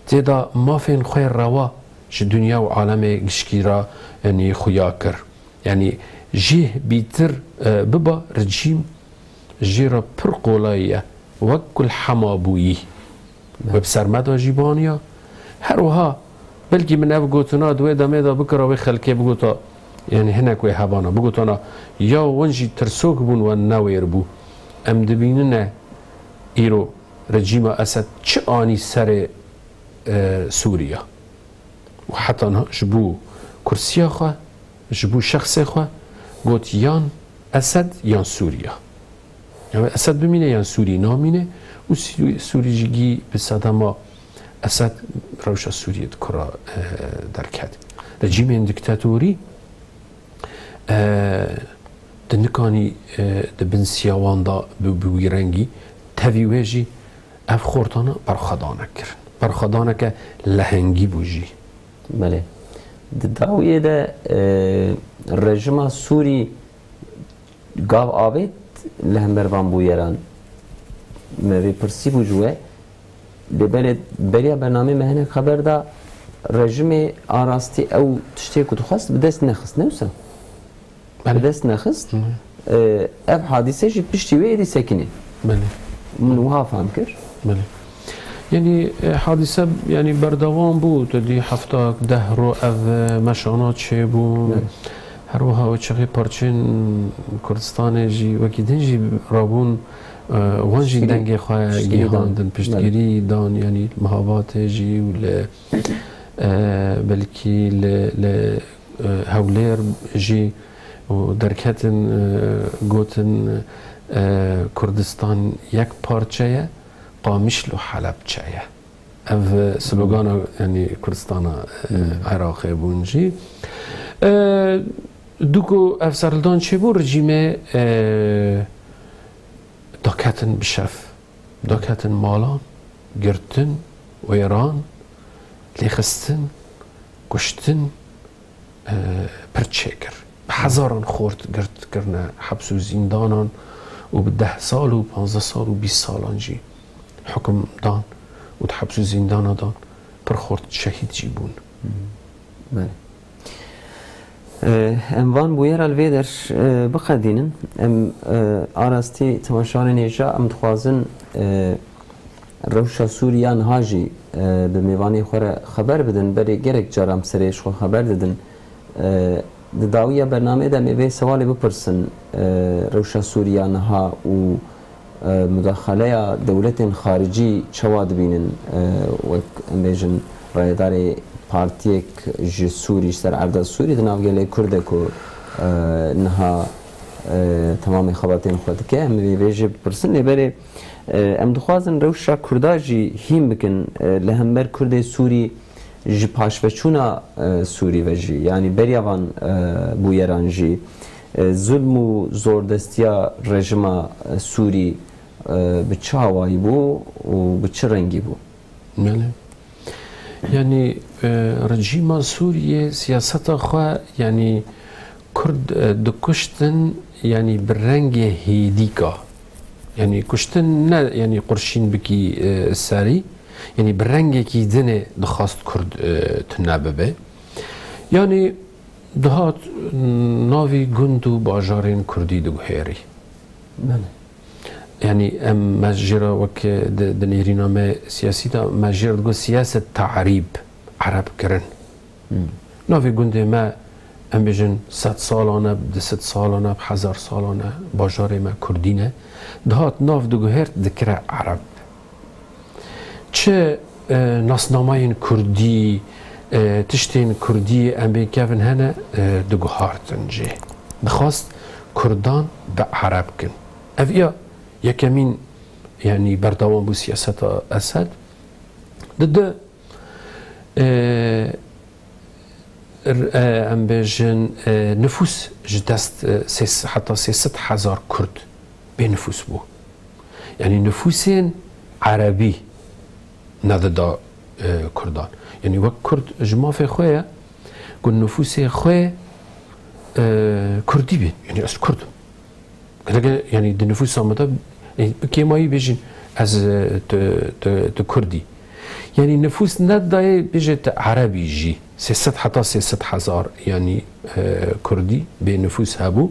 tê de mafên xwe rewa ji dinya û alemê gişkî re, yanî xuya kir. Yanî jêh bîtir, e, biba, rejîm jê re pir qolay ye. Wek ku li Hema bûyî. We bi ser me de jî baniya. Her wiha belkî min ev gotina di wê demê de bikira wê xelkê bigota, yanî hinek wê hebana, bigotana ya wan jî tirsok bûn, wan newêr bû. Em dibînine îro rejîma Esed çi anî serê, e, Sûriya. Û heta niha ji bo kursiya xwe, ji bo şexsê xwe got yan Esed yan Sûriya. Ya Esed bimîne yan Sûrî namîne û Sî-, Sûrî jî gî bi sedema Esed rewşa Sûriyê di kura, e, derket. Rejîmên diktatorî, e, di nikanî, e, di bin siya wan de bi, bi wî rengî, tevî wê jî ev xortana berxwedanek kirin. Berxwedaneke lehengî bû jî. Belê. Di dawiyê de, e, rejima Sûrî gav avêt li hember van bûyeran. Me vê pirsî bû ji we. Lê belê beriya bernameyê me hinek xeber da, rejimê a rastî ew tiştê ku dixwest bi dest nexist, ne wisa? Belê. Bi dest nexist. Hı. E, ev hadîse jî piştî wê êdî sekinî. Belê. Min wiha fam kir. Belê. Yanî, e, hadîse, yanî, berdewam bû. Tu dî hefta deh ro ev, e, meşana çêbû. Belê. Her wiha wê çaxê parçeyên Kurdistanê jî wekî din jî rabûn, e, wan jî Piştgirî. Dengê xwe Piştgirî dan. Gihandin, piştgirî Belê. Dan, yanî, Mihabatê jî û li, e, belkî li, li, e, Hewlêr jî û derketin, e, gotin, e, Kurdistan yek parçe ye, Qamişlo Helebçe ye. Ev, e, slogana, yanî Kurdistana, e, Hmm. Iraqê bûn jî. E, du ku ev serhildan çêbû, rejîmê, e, daketin bi şev, daketin malan, girtin, wêran, lêxistin, kuştin, e, pir çêkir. Bi hezaran xort girt kirine heps û zîndanan û bi deh sal û panzdeh sal û bîst salan jî hukum dan û di heps û zîndana dan, pir xort şehîd jî bûn. Belê. E, em van bûyera li vê der, e, biqedînin. Em, e, a rastî temaşevanên hêja, em dixwazin, e, rewşa Sûriya niha jî, e, bi mêvanê xwe re xeber bidin. Berê gelek caran bi serê ji xwe xeber didin. E, di dawiya bernameyê de em ê vê sewalê bipirsin, e, rewşa Sûriya niha û, e, mudaxaleya dewletên xaricî çawa dibînin, e, wek em bêjin rayedarê partiyek ji Sûrî, ji ser erda Sûrî di nav gelê Kurd de ku, e, niha, e, temamê xebatên xwe dike. Em ê vê jê bipirsin. Lê berê, e, em dixwazin rewşa Kurda jî hîn bikin, e, li hember Kurdê Sûrî ji paşveçûna, e, Sûrî ve jî, yanî beriya van, e, bûyeran jî, e, zulm û zordestiya rejima, e, Sûrî, e, bi çi awayî bû û bi çi rengî bû? Belê. Yanî, e, rejîma Sûriyê siyaseta xwe, yanî Kurd, e, dikuştin, yanî bi rengê hêdîka. Yanî kuştin ne, yanî qurşîn bikî, e, serî. Yanî bi rengekî dinê dixwast Kurd, e, tune bibe. Yanî dihat navî gund û bajarên Kurdî diguhêrî. Belê. Yanî em, me jê re wek di, di nêrîna me siyasî de, me jê re digot siyaset te'rîb, Ereb kirin. Hmm. Navê gundê me, em bêjin sed salan e, du sed salan e, hezar salan e, bajarê me Kurdî ne. Dihat nav diguhêrt dikire Ereb. Çi, e, nasnamayên Kurdî, e, tiştên Kurdî em bê kevin hene, e, diguhartin jê. Dixwast Kurdan bi Ereb kin. Ev ya yekemîn, yanî berdewam bû siyaseta Esed. Di du, e, r-, e, em bêjin, e, nifûs ji dest, e, sê-, heta sê sed hezar Kurd bê nifûs bû. Yanî nifûsên Erebî nedida, e, Kurdan. Yanî wek Kurd ji mafê xwe ye ku nifûsê xwe, e, Kurdî bê. Yanî ez Kurd im. Gerek e, yanî di nifûsa me de, e, bi kêmayî bêjin ez, e, tu, tu, tu Kurdî. Yanî nifûs nedayê bêje tu Erebî jî. Sê sed heta sê sed hezar, yanî, e, Kurdî bê nifûs hebû.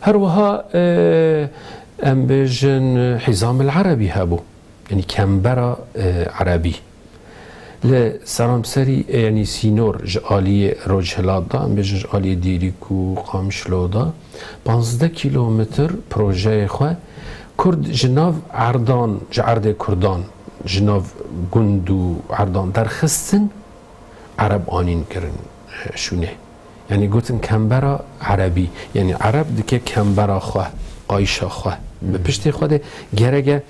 Her wiha, e, em bêjin, e, Hîzamil Erebî hebû. Yanî kembera, e, Erebî. Li seramserî, e, yanî sînor ji aliyê rojhilat de, em bêjin ji aliyê Dîrîk û Qamişlo de, panzdeh kîlometr projeyê xwe Kurd ji nav erdan, ji erdê Kurdan, ji nav gund û erdan derxistin, Ereb anîn kirin, e, şûnê. Yanî gotin kembera Erebî. Yanî Ereb dike kembera xwe, qayişa xwe. Bi piştê xwe de gereke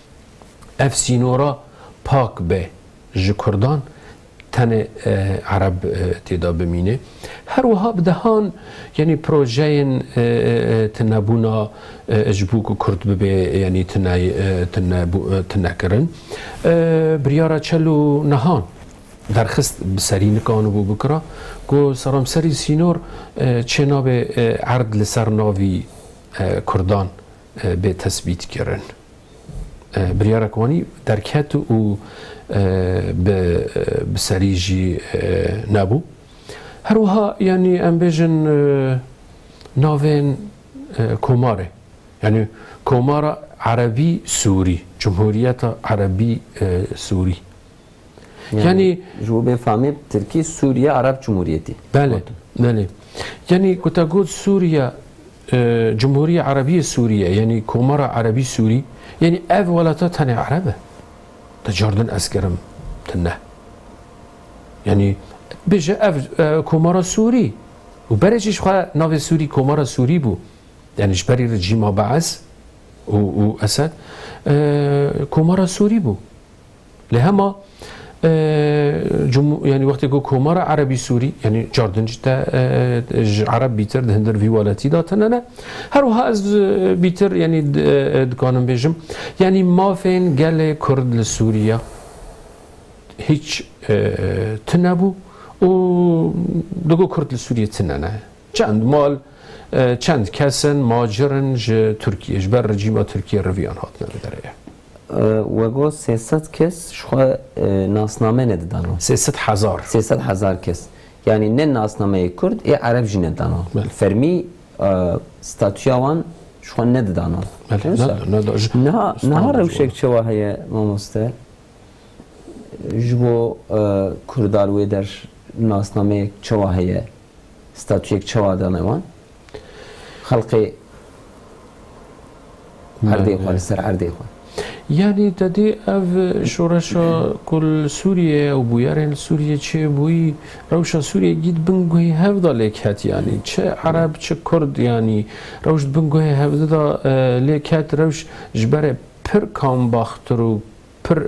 ev sînora pak be ji Kurdan, tenê, e, Ereb, e, tê de bimîne. Her wiha bi dehan, yanî projeyên, e, e, e, tunebûna, e, ji bo ku Kurd bibe, yanî tune, e, tunebû-, e, tunekirin. E, biryara çel û nehan derxist, bi serî nikanibû bikira, ku seramserî sînor, e, çênabe, e, erd li ser navî, e, Kurdan, e, bê tesbît kirin. E, biryarek wanî derket û, e, bi, e, bi serî jî, e, nebû. Her wiha, yanî em bêjin, e, navên, e, komarê. Yanî Komara Erebî Sûrî, Cumhuriyeta Erebî, e, Sûrî. Yanî Yanî ji bo bê famê tirkî Sûriye Arap Cumhuriyeti. Belê, Gotin. belê. Yanî ku te got Sûriye, e, Cumhuriye Erebîye Sûriye, yanî Komara Erebî Sûrî, yanî ev welata tenê Ereb e. Te cardin ez kirim tune. Yanî bêje ev, e, Komara Sûrî. Û berê jî ji xwe navê Sûrî Komara Sûrî bû. Yanî ji berî rejîma Bees û, û Esed, e, Komara Sûrî bû. Lê hema, e, cumhur-, yanî wextê ku Komara Erebî Sûrî, yanî cardin ji te, e, ji Ereb bîtir di hundir vî welatî de tune ne. Her wiha ez, e, bîtir, yanî, d-, e, dikanim bêjim, yanî mafên gelê Kurd li Sûriye hiç, e, tune bû û digo Kurd li Sûriye tune ne. Çend mal, e, çend kes in, macir in ji Tirkiye, ji ber rejîma Tirkiye riviyan hatine bi derê. E, we got sê sed kes ji xwe, e, nasname nedidano. Sê sed hezar. Sê sed hezar kes. Yanî ne nasnameyê Kurd, ê Ereb jî nedano. Belê. Fermî, e, statûya wan ji xwe nedidano. Belê, Neyse. neda, neda. Ji Niha, niha Stanbul rewşek ciwan. çawa heye, mamoste? Ji bo, e, Kurda li wê der nasnameyek çawa heye? Statuyek çawa dane wan? Xelkê erdê xwe, li ser erdê xwe. Yanî te dî ev şoreşa ku li Sûriyê ye û bûyerên li Sûriyê çêbûyî, rewşa Sûriyê gît bin guhê hev de lê ket, yanî çi Ereb, çi Kurd, yanî rewş di bin guhê hev de, e, lê ket, rewş ji berê pir kambaxtir û pir,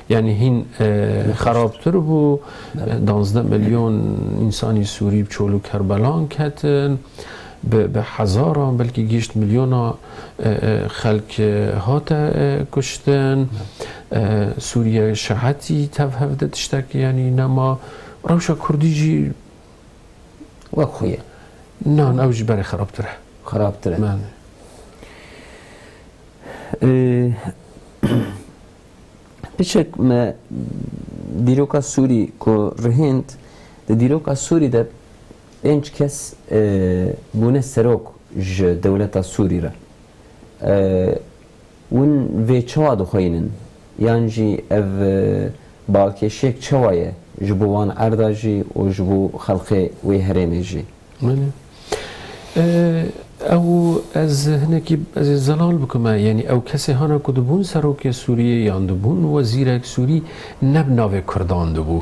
yanî hîn, e, xerabtir bû. Belê. E, danzdeh milyon însanî Sûrî bi çol û kerbelan ketin. Bi, bi hezaran, belkî gihîşt milyona, e, e, xelk, e, hate, e, kuştin. Belê. E, Sûriye şehetî tev hev de tiştek, yanî nema. Rewşa Kurdî jî Wek xwe ye. Nan, ew jî berê xerabtir e. Xerabtir e. Belê. Ee, piçek me dîroka Sûrî ku rihênd, di dîroka Sûrî de pênc kes, e, bûne serok ji dewleta Sûrî re. E, Hûn vê çawa dixweynin? Yan jî ev, e, balkêşiyek çawa ye ji bo wan erda jî û ji bo xelkê wê herêmê jî? Belê. E, ew ez hinekî, ez ê zelal bikime, yanî ew kesê hana ku dibûn serokê Sûriyê yan dibûn wezîrek Sûrî ne bi navê Kurdan dibû.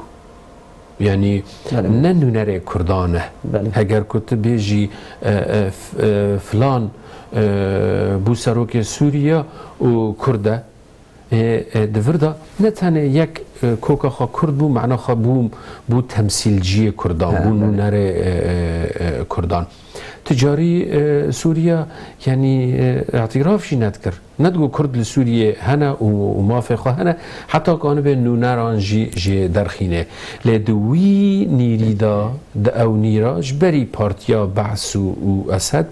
Yanî Belê. ne nûnerê Kurdan e. Belê. Heger ku tu bêjî, e, e, f-, e, filan, e, bû serokê Sûriye û Kurd e, e, e, di vir de ne tenê yek, e, koka xwe Kurd bû, mena xwe bû, bû temsîlciyê Kurdan, He, bû belê. nûnerê, e, e, e, Kurdan. Tu carî, e, Sûriye, yanî, e, îtiraf jî nedikir. Nedigo Kurd li Sûriyê hene û, û mafê xwe hene, heta ku anibe nûneran jî jê derxîne. Lê di wî nîrî de, di ew nîra, ji berî partiya Be's û, û Esed,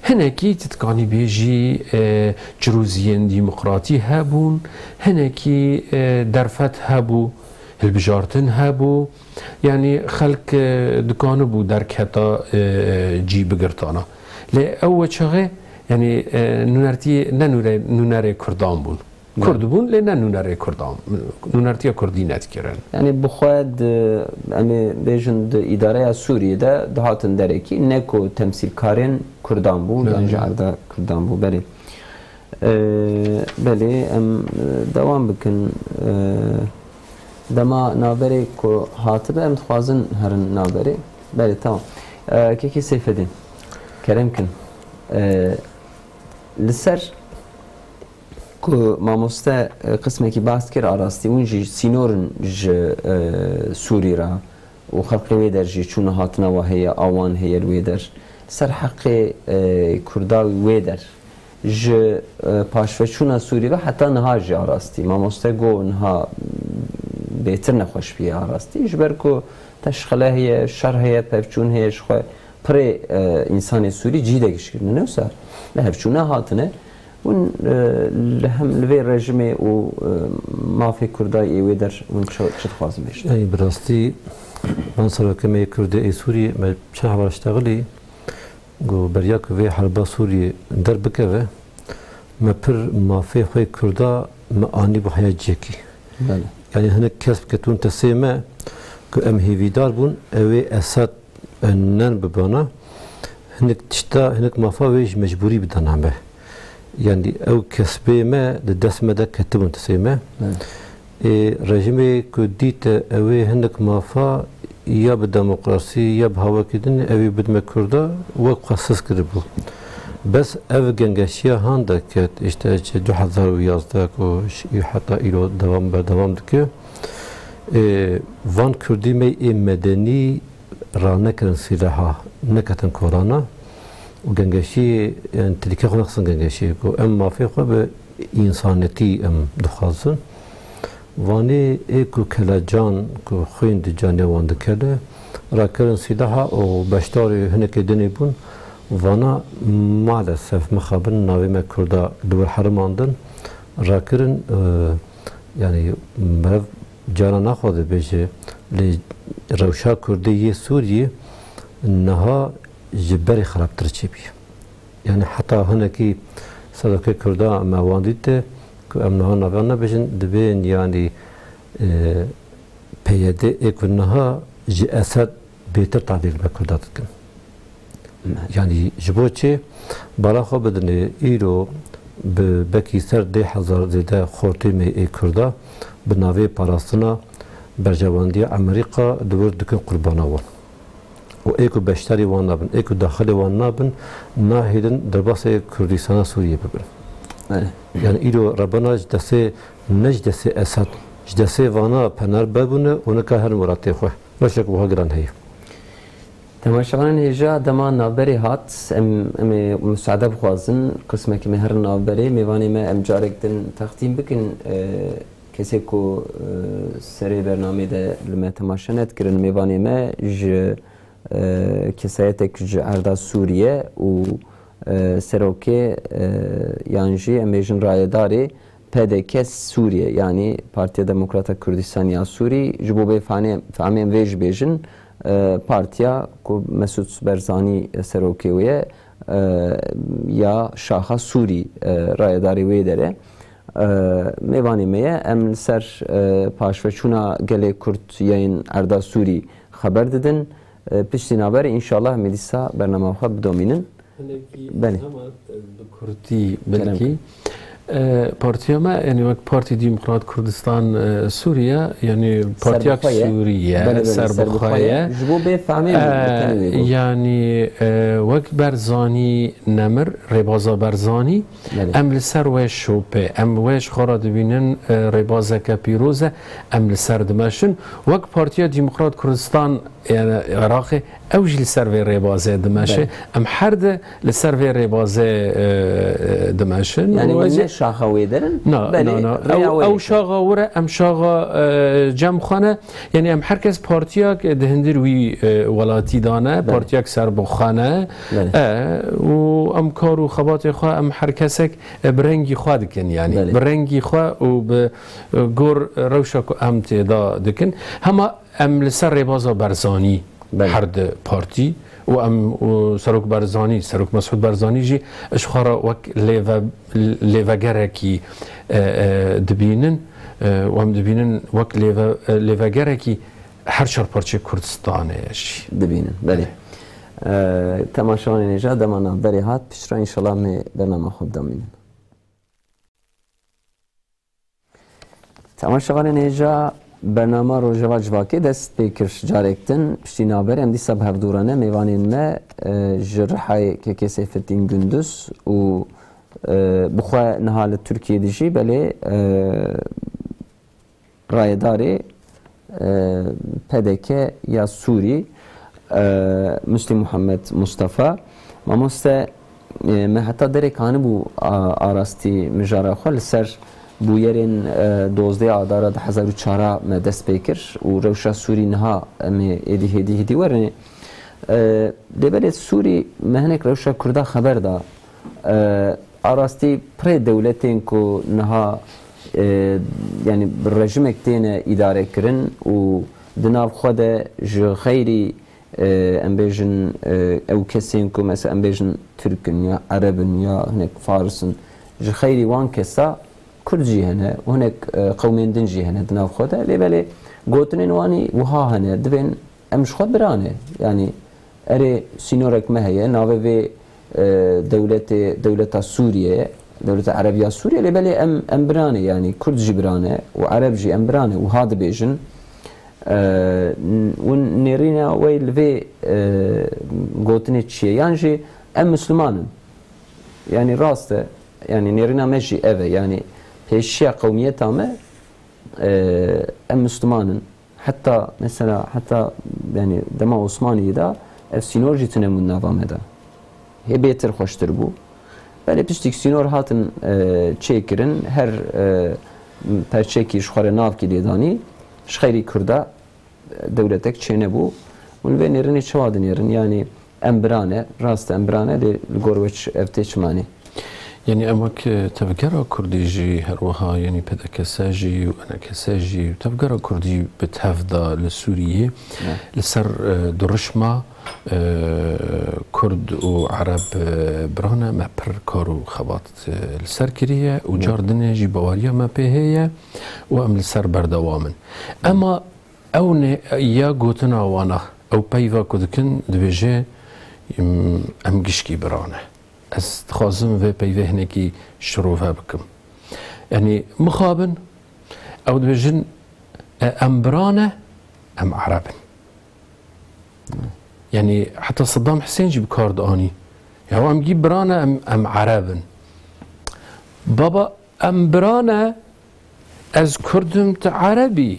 hinekî tu dikanî bêjî, e, cirûziyên demokratî hebûn, hinekî, e, derfet hebû, hilbijartin hebû. Yanî xelk, e, dikanibû derketa, e, cî bigirtana. Lê ew weçaxê, yanî, e, nûnertiyê, ne nûre-, nûnerê Kurdan bûn. Kurd bûn, lê ne nûnerê Kurdan, nûnertiya Kurdî nedikirin. Yanî bi xwe di, em ê bêjin di îdareya Sûriyê de dihatin derekî, ne ku temsîlkarên Kurdan bû, Belê. yan ji erda Kurdan bû, belê. Ee, belê, em, e, dewam bikin. Ee, dema navberê ku hatibe, em dixwazin herin navberê. Belê, tamam. Ee, Kekê Seyfedîn, kerem kin. Ee, li ser ku mamoste, e, qismekî behs kir, a rastî hûn jî sînor in ji, e, Sûrî re û xelkê wê der jî çûna hatina we heye, a wan heye li wê der. Ser heqê, e, Kurda wê der ji, e, paşveçûna Sûrî ve heta niha jî a rastî. Mamoste got niha bêtir nexweş bûye a rastî. Ji ber ku teşxele heye, şer heye, pevçûn heye, ji xwe pirê, e, însanê Sûrî cî de gişt kirine. Ne wisa li hevçûna hatine. Hûn, e, li hem li vê rejimê û, e, mafê Kurda yê wê der hûn çi, çi dixwazin bêjin? Ey, bi rastî, van serokê me yê Kurdê ê Sûrî, me çend heval ştexilî, ku beriya ku vê herba Sûriyê derbikeve, me pir mafê xwe yê Kurda me anî bû heya cihekî. Belê. Yanî hinek kes bike tûn tesê me ku em hêvîdar bûn, ew ê Esad nen bibana, hinek tişta, hinek mafa wê ji mecbûrî bidana me. Yanî ew kesbê me di dest me de ketibûn tesê me. Evet. Ê, rejimê ku dîte ew ê hinek mafa ya bi demokrasî ya bi hawekî din ew ê bidime Kurda, wek xwe siz kiribû. Bes ev gengeşiya han de ket, işte ji du hezar û yazdeh ku ji heta îro dewam, berdewam dike. Ê, van Kurdî me ê medenî ranekirin sîleha, neketin korana û gengeşiyê, yani, tilîke xwe nexistin gengeşiyê ku em mafê xwe bi însanetî em dixwazin. Vanê ê ku kelecan ku xwîn di canê wan dikele, rakirin sîleha û beşdarê hinekê dinê bûn, vana maalesef mixabin navê me Kurda li wir herimandin, rakirin, e, yani, meriv Cara naxwaze bêje, lê rewşa Kurdê yê Sûriyê niha ji berê xerabtir çêbûye. Yani heta hinekî serokê Kurda me wan dîte ku em niha naviyan nebêjin, dibên yani, e, P Y D ê ku niha ji Esed bêtir tadî li me Kurda dikin. Yanî ji bo çi? Bala xwe bidinê, îro bi belkî ser deh hezar zêde xortê me ê Kurda bi navê parastina berjewendiya Amerîka di wir dikin qurbana wan. Û ê ku beşdarî wan nabin, ê ku daxilê wan nabin, nahêlin derbasê Kurdistana Sûriyê bibin. Evet. Yani îro rebena ji destê, ne ji destê Esad, ji destê vana penar bebûne û nika herin welatê xwe. Rewşek wiha giran heye. Temaşevanên hêja, dema navberê hat, em, em ê musaade bixwazin, qismekî me herin navberê, mêvanê me em carek din textîn bikin, e, kesê ku, e, serê bernamê de li me temaşe nedikirin, mêvanê me ji, e, kesayetek ji erda Sûriye û, e, serokê, e, yan jî em bêjin rayedarê P D K Sûriye, yanî Partiya Demokrata Kurdistan ya Sûrî, ji bo bê fane-, fehmên vê jî bêjin, e, partiya ku Mesûd Berzanî serokê wê ye, e, ya Şaxa Sûrî, e, rayedarê wê der e. E, mêvanê me ye, em li ser, e, paşveçûna gelê Kurd yên erda Sûrî xeber didin. E, piştî navberê, înşallah, em ê dîsa bernama xwe bidomînin. Hinekî Belê. Hema, e, bi kurtî Kerem. belkî. E, partiya me, yani wek Partî Demokrat Kurdistan, e, Sûriye, yani partiyak Serbixwe ye. Sûriye, Belê, belê, serbixwe serbixwe ye. ye. Ji bo bê fehmê E, min, bi tenê wê got. yani, e, wek Berzanî nemir, rêbaza Berzanî, Belê. em li ser wê şopê, em wê ji xwe re dibînin, e, rêbazeke pîroz e, em li ser dimeşin. Wek Partiya Demokrat Kurdistan Yani Iraqê, ew jî li ser vê rêbazê dimeşe. Belê. Em her di li ser vê rêbazê, e, e, dimeşin. Yani Û ez ne şaxa wê derin? Na, Belê, na, na. rêya Ew, wê ew yeke. şaxa wir e, em şaxa, e, cem xwe ne. Yani em her kes partiyak di hindir wî, e, welatî de ne, Belê. partiyak serbixwe ne. Belê. E, û em kar û xebatê xwe em her kesek, e, bi rengî xwe dikin yani. Belê. Bi rengî xwe û bi, e, gor rewşa ku em tê de dikin. Hema Em li ser rêbaza Berzanî Belê. her di partî û em û Serok Barzanî, Serok Mesûd Barzanî jî ji xwe re wek lêve-, lêvegerekî, e, e, dibînin, e, û em dibînin wek lêve-, e, lêvegerekî her çar parçeyê Kurdistanê ye jî. Dibînin, belê. E, temaşevanên hêja, dema navberê hat, piştre înşallah em ê bernama xwe bidamînin. Temaşevanên hêja, bernama Rojeva Civakê dest pê kir. Carek din piştî navberê em dîsa bi hevdû re ne, mêvanên me, e, ji Rihayê K K Seyfeddîn Gunduz û, e, bi xwe niha li Tirkiyê dijî, belê, e, rayedarê, e, P D K ya Sûrî, e, Muslî Muhammed Mustafa. Mamoste, e, me heta derek anibû, a, arastî mijara xwe li ser bûyerên, e, dozdeh Adara du hezar û çar me dest pê kir û rewşa Sûrî niha em ê êdî hêdî hêdî werin. E, lê belê Sûrî me hinek rewşa Kurda xeber da. E, arastî pirê dewletên ku niha, e, yanî bi rejimek têne îdare kirin û di nav xwe de ji xeyrî, e, em bêjin, e, ew kesên ku mesela em bêjin Tirk in ya Ereb in ya hinek Faris in, ji xeyrî wan kesa Kurd jî hene û hinek, e, qewmên din jî hene di nav xwe de. Lê belê gotinên wanî wiha hene, divên em ji xwe bira ne. Yanî erê sînorek me heye, navê vê, e, dewletê, dewleta Sûriyê, dewleta Erebiya Sûriyê, lê belê em, em bira ne, yanî Kurd jî bira ne û Ereb jî em bira ne, wiha dibêjin. E, n-, û nêrîna wê li vê, e, gotinê çi ye? Yan jî em Misliman in. Yanî rast e, yanî nêrîna me jî ev e. Yanî pêşiya qewmiyeta me, e, em Misliman in. Heta, mesela, heta, yanî dema Osmaniyê de ev sînor jî tune bûn nava me de. Hê bêtir xweştir bû. Belê piştî ku sînor hatin, e, çêkirin, her, e, perçekî ji xwe re navkî lê danî, ji xeyrî Kurda, e, dewletek çênebû. Hûn vê nêrînê çawa dinêrin? Yanî em bira ne, rast e, em bira ne, lê li gor we çi, ev tê çi manê? Yanî em wek, e, tevgera Kurdî jî, her wiha, yanî P D K S jî û E N K S jî, tevgera Kurdî bi tev de li Sûriyê, Ne. li ser, e, dirişma, e, Kurd û Ereb, e, birane me pir kar û xebat, e, li ser kiriye û Ne. car dinê jî baweriya me pê heye û em li ser berdewam in. Ema ew ne ya gotina wana, ew peyva ku dikin, dibêje, em, em gişkî birane. Ez dixwazim vê peyvê hinekî şirove bikim. Yanî mixabin, ew dibêjin, e, em bira ne, em Ereb in. Yanî heta Saddam Husên jî bi kar dianî. Ya em gî bira ne, em, em Ereb in. Baba, em bira ne, ez Kurd im, tu Ereb î.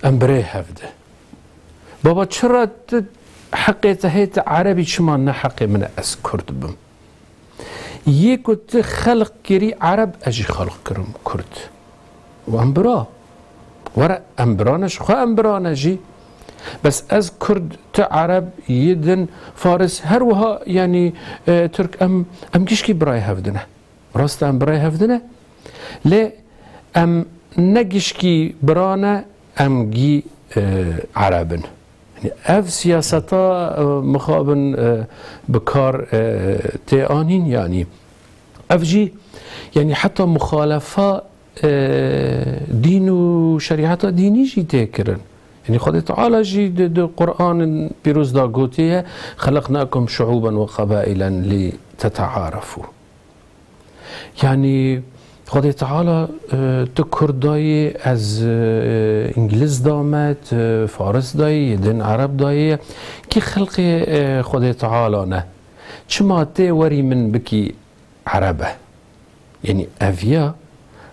Em birê hev de. Baba, çira tu heqê te hê, tu Ereb î, çima ne heqê min e ez Kurd bim? Yê ku tu xelq kirî Ereb, ez jî xelq kirim Kurd. Û em bira. Were, em bira ne, ji xwe em bira ne jî. Bes ez Kurd, tu Ereb, yê din Faris, her wiha, yanî, e, Tirk, em, em gişkî birayê hev dine. Rast e, em birayê hev dine. Lê em ne gişkî bira ne, em gî, e, Ereb in. Yanî ev siyaseta, e, mixabin, e, bi kar, e, tê anîn, yanî ev jî, yanî heta muxalefa, e, dîn û şerîeta dînî jî tê kirin. Yanî Xwedê Teala jî di, di Qur'anin pîroz de gotiye, "Xelaqnakum şu'uben ve qebaîlen li tete'arefû." Yanî Xwedê Teala, e, tu Kurd dayê, ez, e, Îngiliz dame, tu Faris dayê, yê din Ereb dayê. Kî xelqê, e, Xwedê Teala ne? Çima tê werî min bikî Ereb e? Yanî ev ya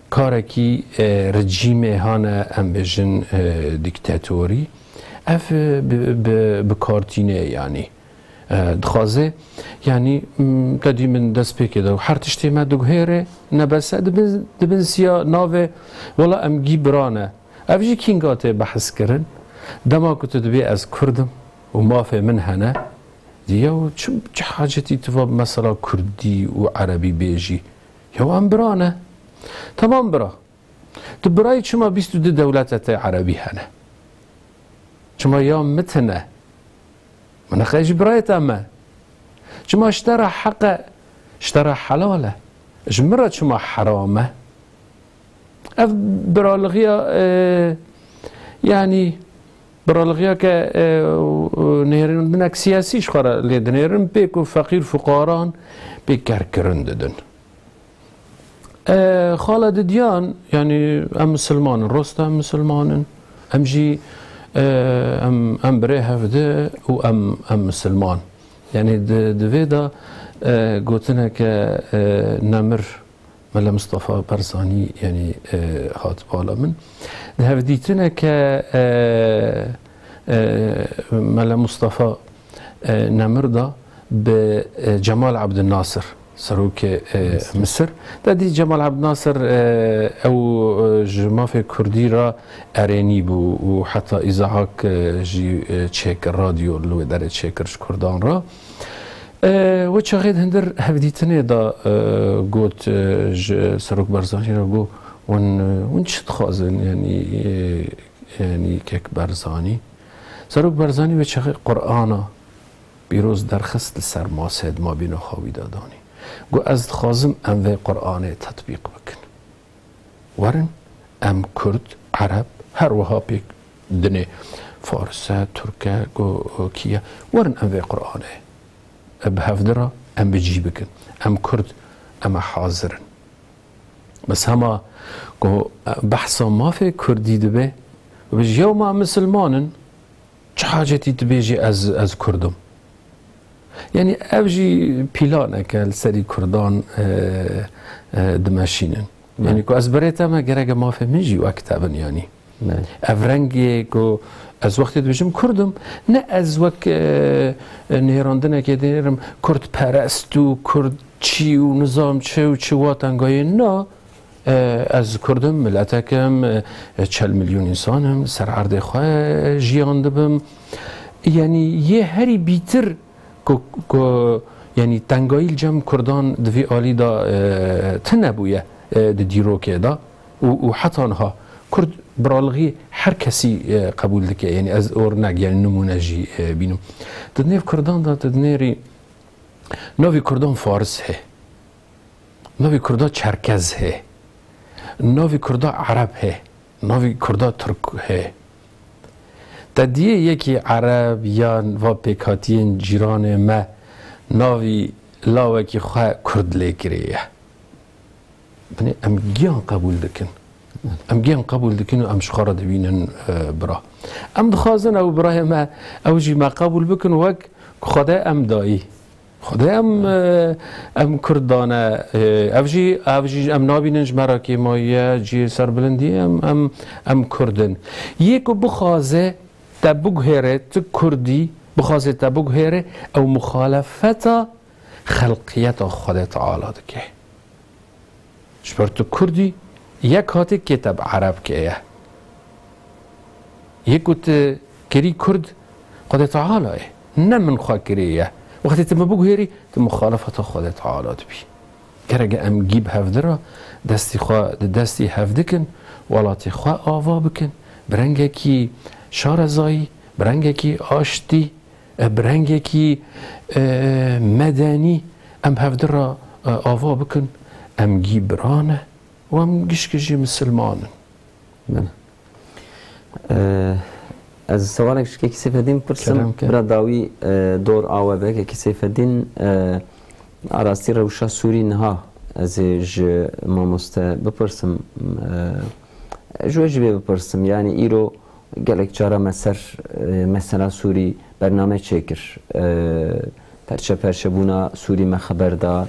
karekî, e, rejîmê hane, em bêjin, e, dîktatorî. Ev, e, bi, bi, bi kartînê yanî. E, dixwaze, yanî, m, te dî min destpêkê de û her tiştê me diguhêre, ne bes e, dibin, dibin siya navê, wela em gî bira ne. Ev jî kînga tê behs kirin. Dema ku tu dibê ez Kurd im û mafê min hene, dî ya çi, çi hacetî tu va mesela Kurdî û Erebî bêjî? Ya em bira ne. Temam bira. Tu birayî çima bîst û du dewlete te Erebî hene? Çima ya min tune? Min neqe jî birayê te me. Çima ji te re heq e, ji te re helal e. Ji min re çima heram e? Ev biralixiya, e, yanî biralixiya ke, e, nêrîndinek siyasî ji xwe re lê dinêrin, pê ku feqîr fuqaran pê kerkirin didin. E, xala didiyan, yanî em misilman in, rosta em misilman in. Em jî, e, em, em birê hevdi û em, em misilman. Yanî di, di vê de, e, gotineke, e, nemir Mele Mustafa Barzanî, yanî, e, hat bala min. Di hevdîtineke, e, e, Mele Mustafa, e, nemir da bi, e, Cemal Abdülnasir, serokê, e, Misir. Misir. Te dî Cemal Abdülnasir, e, ew, e, ji mafê kurdî re erênî bû û heta îzahak, e, jî, e, çêkir, radyo li wê derê çêkir ji kurdan re. E, wê çaxê di hindir hevdîtinê de, e, got, e, ji Serok Barzanî re got, hûn, e, hûn çi dixwazin? Yanî, e, yanî kek Barzanî. Serok Barzanî wê çaxê Qur'ana pîroz derxist, li ser masê di mabîna xwe wî de danî. Got, ez dixwazim em vê Qur'anê tetbîq bikin. Werin em Kurd, Ereb, her wiha pêk dinê. Faris e, Tirk e, go, kî ye? Werin em vê Qur'anê, e, bi hevdi re em bi cî bikin. Em Kurd, em e hazir in. Bes hema ku, e, behsa mafê Kurdî dibe, bêjî, yew ma em misilman in, çi hacetî tu bêjî ez, ez Kurd im? Yanî ev jî pîlanek e li serî Kurdan, e, e, dimeşînin. Belê. Yanî ku ez birê te me, gereke mafê min jî wek te bin yanî. Belê. Ev rengê ku ez wextê dibêjim Kurd im, ne ez wek, e, e, nêrandinekê dinêrim Kurdperest û Kurdçî û nizam çi û çi wa tengayê. Na, e, ez Kurd im, miletek im, e, e, çel milyon însan im, li ser erdê xwe jiyan dibim. Yanî yê herî bîtir ku, ku, yanî tengayî li cem Kurdan di vî alî de, e, tune bûye, e, di dîrokê de û, û heta niha Kurd biralixî her kesî, e, qebûl dike. Yanî ez ornek, yanî nimûne jî, e, bînim. Di nêv Kurdan de tu dinêrî navî Kurdan Faris hê. Navî Kurda Çerkez hê. Navî Kurda Ereb hê. Navî Kurda Tirk hê. Te diyê yekî Ereb yan va pêkhatiyên cîranê me navî lawekî xwe Kurd lê kiriye? Binê em giyan qebûl dikin. Em giyan qebûl dikin û em ji xwe re dibînin, e, bira. Em dixwazin ew birayê me, ew jî me qebûl bikin wek ku Xwedê em dayî. Xwedê em, e, em Kurd dane, e, ev jî, ev jî em nabînin ji me re kêmayî ye, cihê serbilindî ye, em, em, em Kurd in. Yê ku bixwaze te biguhêre, tu Kurdî, bixwaze te biguhêre, ew muxalefeta xelqiyeta Xwedê Teala dike. Ji ber tu Kurd î, yek hatî kê te bi Ereb keye. Yê ku tu kirî Kurd, Xwedê Teala ye. Ne min xwe kirî ye. Wextê tu min biguhêrî, tu muxalefeta Xwedê Teala dibî. Gereke em gî bi hevdi re destî xwe di destî hev dikin, welatê xwe ava bikin, bi rengekî şarezayî, bi rengekî aştî, e, bi rengekî, e, medenî em hevdi re, e, ava bikin, em gî bira ne û em gişkî jî misilman in. Belê. E, ez sewalek ji kekî Seyfedîn bipirsim. Kerem ke. Bira dawî, e, dor awe be, kekî Seyfedîn, e, a rastî rewşa Sûrî niha ez ê ji mamoste bipirsim, e, ji we jî vê bipirsim. Yanî îro gelek cara me ser, e, mesela Sûrî bername çêkir. E, perçe perçebûna Sûrî me xeber da,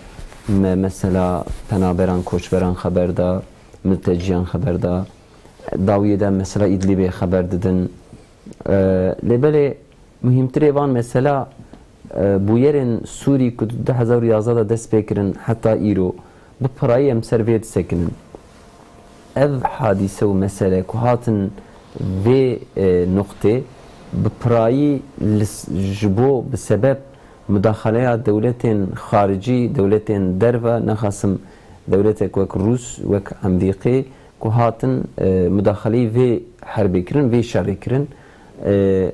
me mesela penaberan, koçberan xeber da, milteciyan xeber da. Dawiyê de mesela Îdlîbê xeber didin. E, lê belê muhîmtirê van mesela, e, bûyerên Sûrî ku di du hezar û yazdeh de dest pê kirin heta îro, bi pirayî em ser vê disekinin. Ev hadîse û mesele ku hatin vê, e, nuqtê, bi pirayî li s-, ji bo, bi sebeb mudaxaleya dewletên xaricî, dewletên derve, nexasim dewletek wek Rûs, wek Emrîkê, ku hatin, e, mudaxaleyî vê herbê kirin, vê şerê kirin, E,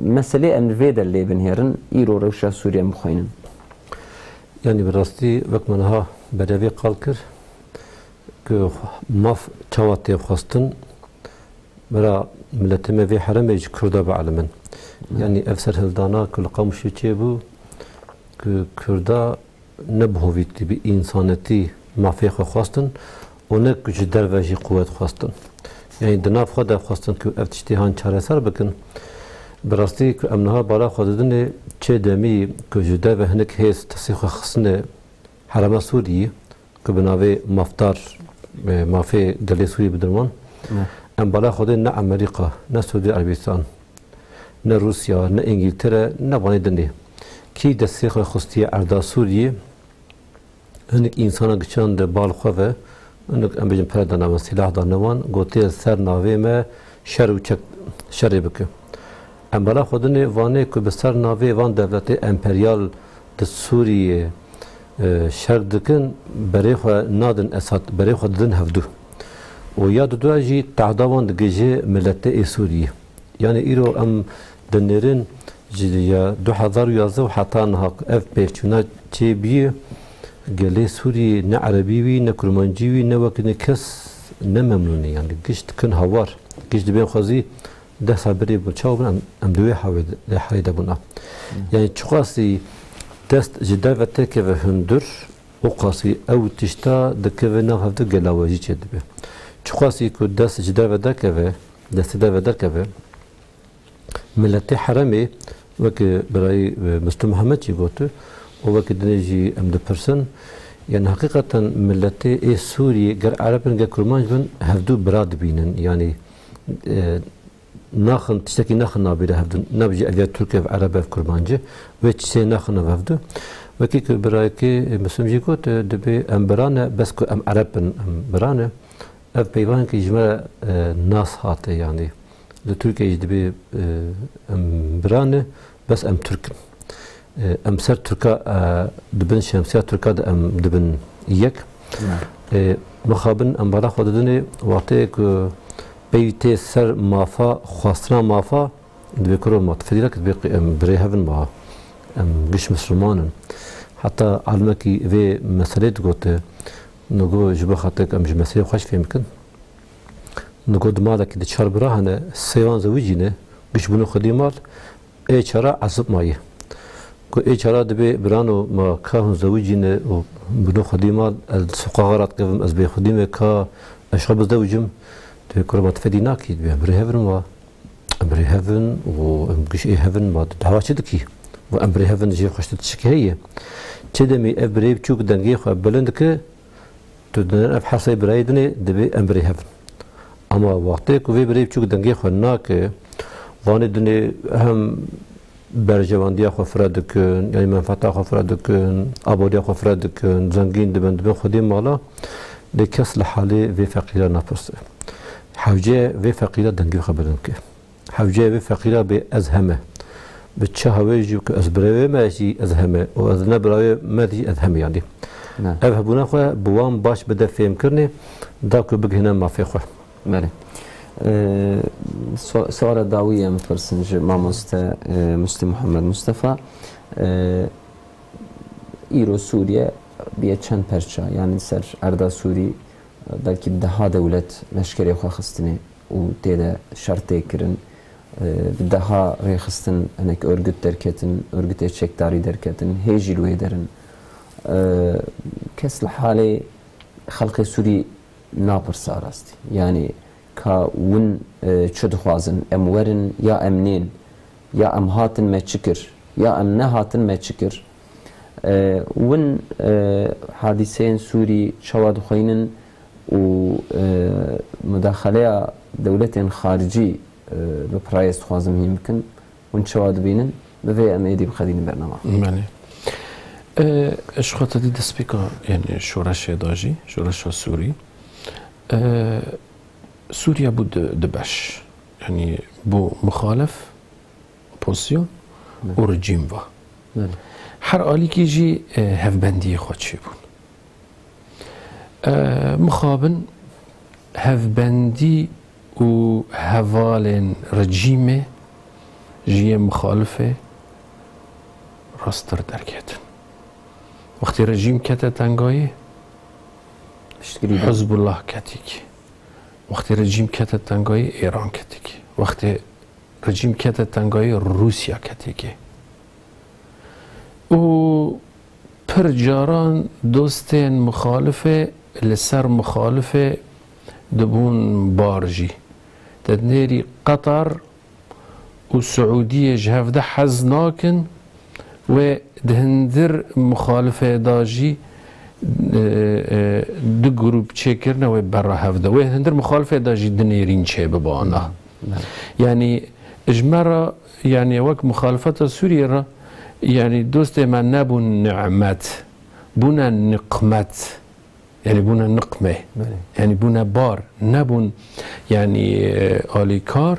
meselê em li vê der lê binihêrin, îro rewşa Sûriye em bixwînin. Yanî bi rastî wek me niha berevê qal kir ku maf çawa tê xwestin, bira miletê me vê heremê ji Kurda bielimin. Yanî ev serhildana ku li Qamişlo çêbû, ku Kurda ne bi hovîtî, bi însanetî mafê xwe xwestin û ne ku ji derve jî quwet xwestin. Yanî di nav xwe de xwestin ku ev tiştê han çareser bikin. Bi rastî ku em niha bala xwe didinê çê demî ku ji derve hinek hêz destê xwe xistine herêma Sûriyê, ku bi navê mafdar, e, mafê gelê Sûriyê bidin wan. Ne. Em bala xwe dê ne Amerîka, ne Siûdî Erebistan, ne Rûsya, ne Îngîltere, ne vanê dinê. Kî destê xwe xistiye erda Sûriyê, hinek însana giçan de bal xwe ve, hinek em bêjin pere dane wan, sîlah dane wan, gotiye ser navê me şer û çek şerê bike. Em bala xwe dinê vanê ku bi ser navê van dewletê emperyal di Sûriyê, e, şer dikin, berê xwe nadin Esad, berê xwe didin hevdu. Û ya didua jî tehda wan digihîje miletê ê Sûriyê. Yanî îro em dinêrin ji ya du hezar û yazdeh û heta niha ev pêşçûna çêbîye, gelê Sûriyê ne erebî wî, ne kurmancî wî, ne wekî ne kes ne memnûn e. Yanî giş dikin hawar, giş dibên xwezî deh sal berê bû çawa bûn, em, em di wê hawê de, halê de bûn a. Yanî çiqasî dest ji derve têkeve hundir, oqasî ew tişta dikeve nav hevdu gelawajî çêdibe. Çiqasî ku dest ji derve derkeve, destê derve derkeve, miletê heremê, weke birayî, e, Mistû Mihemed jî got, û weke dinê jî em dipirsin, yanî heqîqeten miletê ê Sûriyê ger ereb bin, ger kurmanc bin, hevdu bira dibînin. Yanî, e, naxin, tiştekî naxin nabîre hevdin. Nabêje ev ya Tirk e, ev Ereb e, ev Kurmanc e. Wê tiştê naxin nav hevdu. Wekî ku birayekî Muslim jî got, e, dibê em bira ne, bes ku em Ereb bin, em bira ne. Ev peyvanekî ji me re, e, nas hate, yanî. Li Tirkiyeyê jî dibê, e, em bira ne, bes em Tirk in. E, em ser Tirka, e, di bin şemsiya Tirka de em dibin yek. Ne. E, mixabin em bala xwe didinê, wextê ku pey tê ser mafa, xwestina mafa, dibê kuro ma tu fedî nake, dibê em birê hev in ma, em giş misliman in. Heta alimekî vê meselê digote, nigo ji bo xatir em ji meselê xwe jî fêm bikin. Nigo di malekî de çar bira hene, sê wan zewicî ne, giş bûne xwedî mal, ê çara ezib maye. Ku ê çara dibê birano ma ka hûn zewicî ne û bûne xwedî mal, ez li soqaxa radikevim, ez bê xwedî me ka ez xwe bizewicim, dibê kuro ma tu fedî nakî, dibê em birê hev in wa. Em birê hev in û em giş ê hev in, ma tu dawa çi dikî? Wa em birê hev in jê xweştir tiştekî heye. Çi demê ev birê biçûk dengê xwe bilind dike, tu dinên ev hesê birayê dinê, dibê em birê hev in. Ama wextê ku vê birê biçûk dengê xwe nake, vanê dinê hem berjewendiya xwe fire dikin, yanî menfeta xwe fire dikin, aboriya xwe fire dikin, zengîn dibin, dibin xwedî mala, lê kes li halê vê feqîra napirse. Hewce vê feqîra dengê xwe bilind ke. Hewce vê feqîra bê ez heme. Bi çi hawê jî ku ez birayê me jî ez heme û ez ne birayê me jî ez heme yanî. Ne. Ev hebûna xwe bi wan baş bide fêmkirinê, da ku bigihîne mafê xwe. Belê. Ee, so-, suala dawî em pirsin ji mamoste, e, Mustî Muhammed Mustafa. Ee, îro Sûriye biye çend perça, yanî ser erda Sûrî, e, belkî bi deha dewlet leşkerê xwe xistine û tê de şer tê kirin. E, bi deha rêxistin hinek örgüt derketin, örgütê çekdarî derketin, hê jî li wê derin. E, kes li halê xelkê Sûrî napirsa rastî. Yanî ka win, e, çi dixwazin? Em werin ya em nên? Ya em hatin me çi kir? Ya em nehatin me çi kir? E, win, e, hadîseyên Sûrî çawa dixweynin û, e, mudaxeleya dewletên xaricî, e, bi pirayê dixwazim hîn bikin. Hûn çawa dibînin? Bi vê em êdî bixedînin bernama. Belê. E, ji xwe te dî destpêka, yanî şoreşê da jî, şoreşa Sûrî, e, Sûriye bû di, di beş. Yanî bû muxalif pozisyon Belê. Û rejîm va. Belê. Her alîkî jî, e, hevbendiyê xwe çêbûn. E, mixabin hevbendî û hevalên rejîmê Ji yê mixalifê rasttir derketin. Wextê rejîm kete tengayî, Piştgirî da. Hizbullah ketikî. Wextê rejîm kete tengayî, Êran ketikî. Wextê rejîm kete tengayî, Rûsya ketikî. Û pir caran dostên mixalifê li ser mixalifê dibûn bar jî. Te dinêrî Qetar û Siûdiyê ji hevde hez nakin, wê di hindir mixalifê de jî, e, e, du grûp çêkirine wê berra hevde. Wê hindir mixalifê de jî dinêrîn çêbibana. Yanî ji me re, yanî wek mixalifeta Sûriyê re, yanî dostê me nebûn nimet, bûne niqmet. Yanî bûne niqmê. Belê. Yanî bûne bar. Nebûn, yanî, e, alîkar.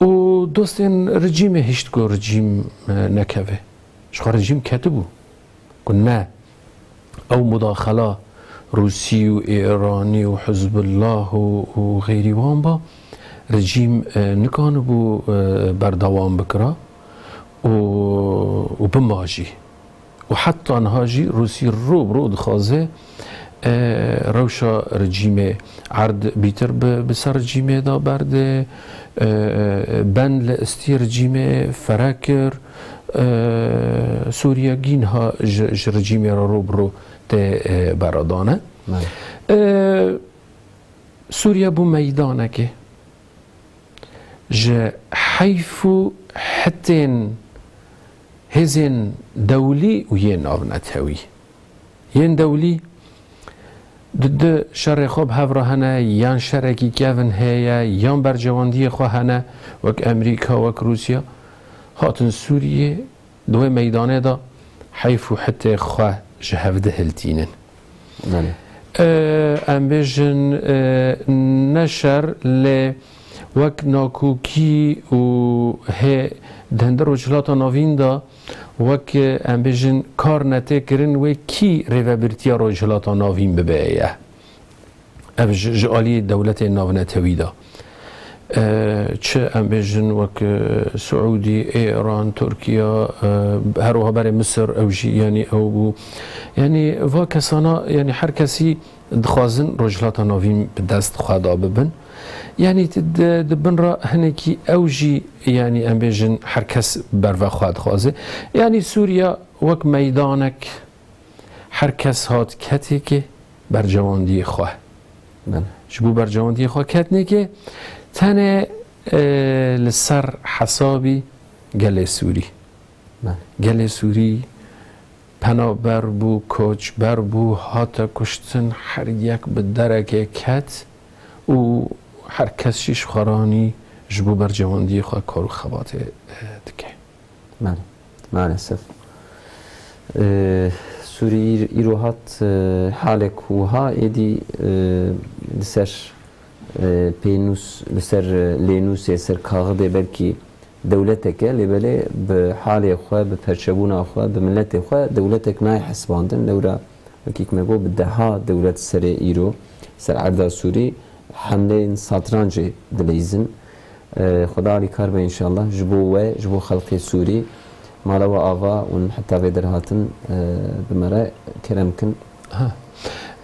Û dostên rejîmê hişt ku rejîm, e, nekeve. Ji xwe rejîm ketibû. Ku ne, ew mudaxela Rûsî û Êranî û Hizbullah û, û xeyrî wan ba, rejîm, e, nikanibû, e, berdewam bikira û, û bima jî. Û heta niha jî Rûsî ro bi ro dixwaze, e, rewşa rejîmê erd bîtir bi, bi ser rejîmê de berde, e, e, ben li istî rejîmê fere kir. E, Sûriye gî niha ji, ji rejîmê re ro bi ro tê, e, beredane. Belê. E, Sûriye bû meydanekê ji heyf û hitên hêzên dewlî û yên navnetewî. Yên dewlî di, di şerê xwe bi hev re hene, yan şerekî kevin heye, yan bercewendiyê xwe hene, wek Amerîka, wek Rûsya, hatin Sûriyê, di wê meydanê de heyf û hitê xwe ji hev dihiltînin. Belê. E, em bêjin, e, ne şer, lê wek nakokî û hê di hindir Rojhilata Navîn de wek, e, em bêjin kar netê kirin, wê kî rêvebirtiya Rojhilata Navîn bibe ye. Ev ji, ji aliyê dewletên navnetewî de. E, çi em bêjin wek, e, Siûdî, Êran, Tirkiye, e, her wiha berê Misir, ew jî, yanî ew bû. Yanî va kesana, yanî her kesî dixwazin Rojhilata Navîn bi dest xwe de bibin. Yanî di, di, di bin re hinekî ew jî, yanî em bêjin her kes berve xwe dixwaze. Yanî Sûriye wek meydanek her kes hat ketêkê bercewendiyê xwe. Belê. Ji bo bercewendiyê xwe ketnêkê tenê, e, li ser hesabî gelê Sûrî. Belê. Gelê Sûrî penaber bû, koçber bû, hate kuştin, her yek bi derekê ket û her kes jî ji xwe ranî ji bo bercewendiyê xwe kar û xebatê, e, dike. Belê, maalesef. Ee, Sûrî îr-, îro hat, e, halek wiha êdî, e, li ser, e, pênûs, li ser, e, lênûsê, ser kaxidê belkî dewletek e, lê belê bi halê xwe, bi perçebûna xwe, bi miletê xwe dewletek nayê hesibandin. Lewra wekî me got, bi deha dewlet serê îro, ser erda Sûrî hemleyên satrancê dileyzin. E, Xweda alîkar be înşallah ji bo we, ji bo xelkê Sûrî. Mala we ava û heta vê derhatin, e, bi me re kerem kin. Ha.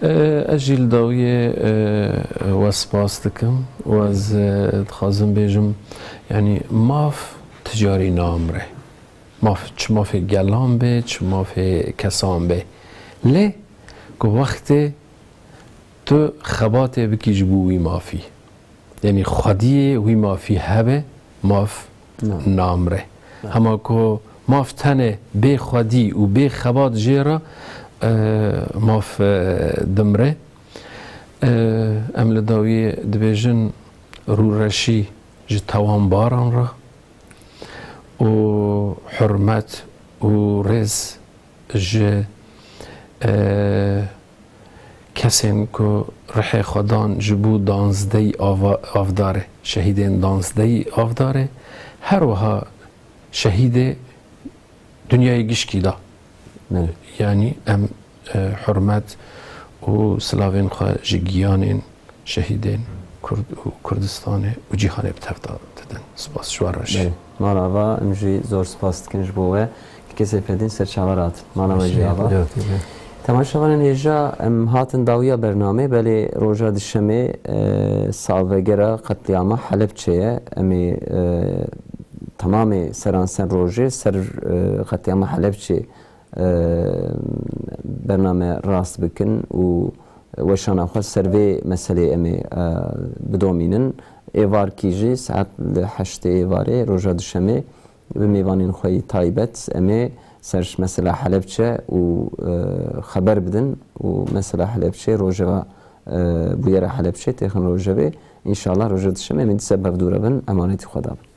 E, ez jî li dawiyê, e, we spas dikim û ez, e, dixwazim bêjim, yanî maf ti carî namire. Maf, çi mafê gelan be, çi mafê kesan be. Lê ku wextê tu xebatê bikî ji bo wî mafî. Yanî xwediyê wî mafî hebe, maf Na. namre. Na. Hema ku maf tenê bê xwedî û bê xebat jê re, e, maf, e, dimre. E, em li dawiyê dibêjin rûreşî ji tewanbaran re û hurmet û rêz ji, e, kesên ku rihê xwe dan ji bo danzdeyî ava-, avdarê, şehîdên danzdeyî avdarê, her wiha şehîdê dinyayê gişkî da. Belê. Yanî em, e, hurmet û silavên xwe ji giyanên şehîdên Kurd û Kurdistanê û cîhanê bi tev de didin. Spas ji we re jî. Belê. Mala va, em jî zor spas dikin ji bo we. Kekê Seyfeddîn, ser çava rat. Mala we jî ava. Temaşevanên hêja, em hatin dawiya bernamê, belê roja dişemê, e, salvegera qetlîama Helebçe ye. Em ê, e, temamê seranser rojê ser, e, qetlîama Helebçe, e, bername rast bikin û weşana xwe ser vê meselê em ê, e, bidomînin. Êvarkî jî saet li heştê êvarê roja dişemê bi mêvanên xwe yî taybet em ê ser ji mesela Helebçe û, e, xeber bidin û mesela Helebçe rojeva, e, bûyera Helebçe têxin rojevê. Înşallah roja dişemê em ê dîsa bev dû re bin, emanetî Xweda bin.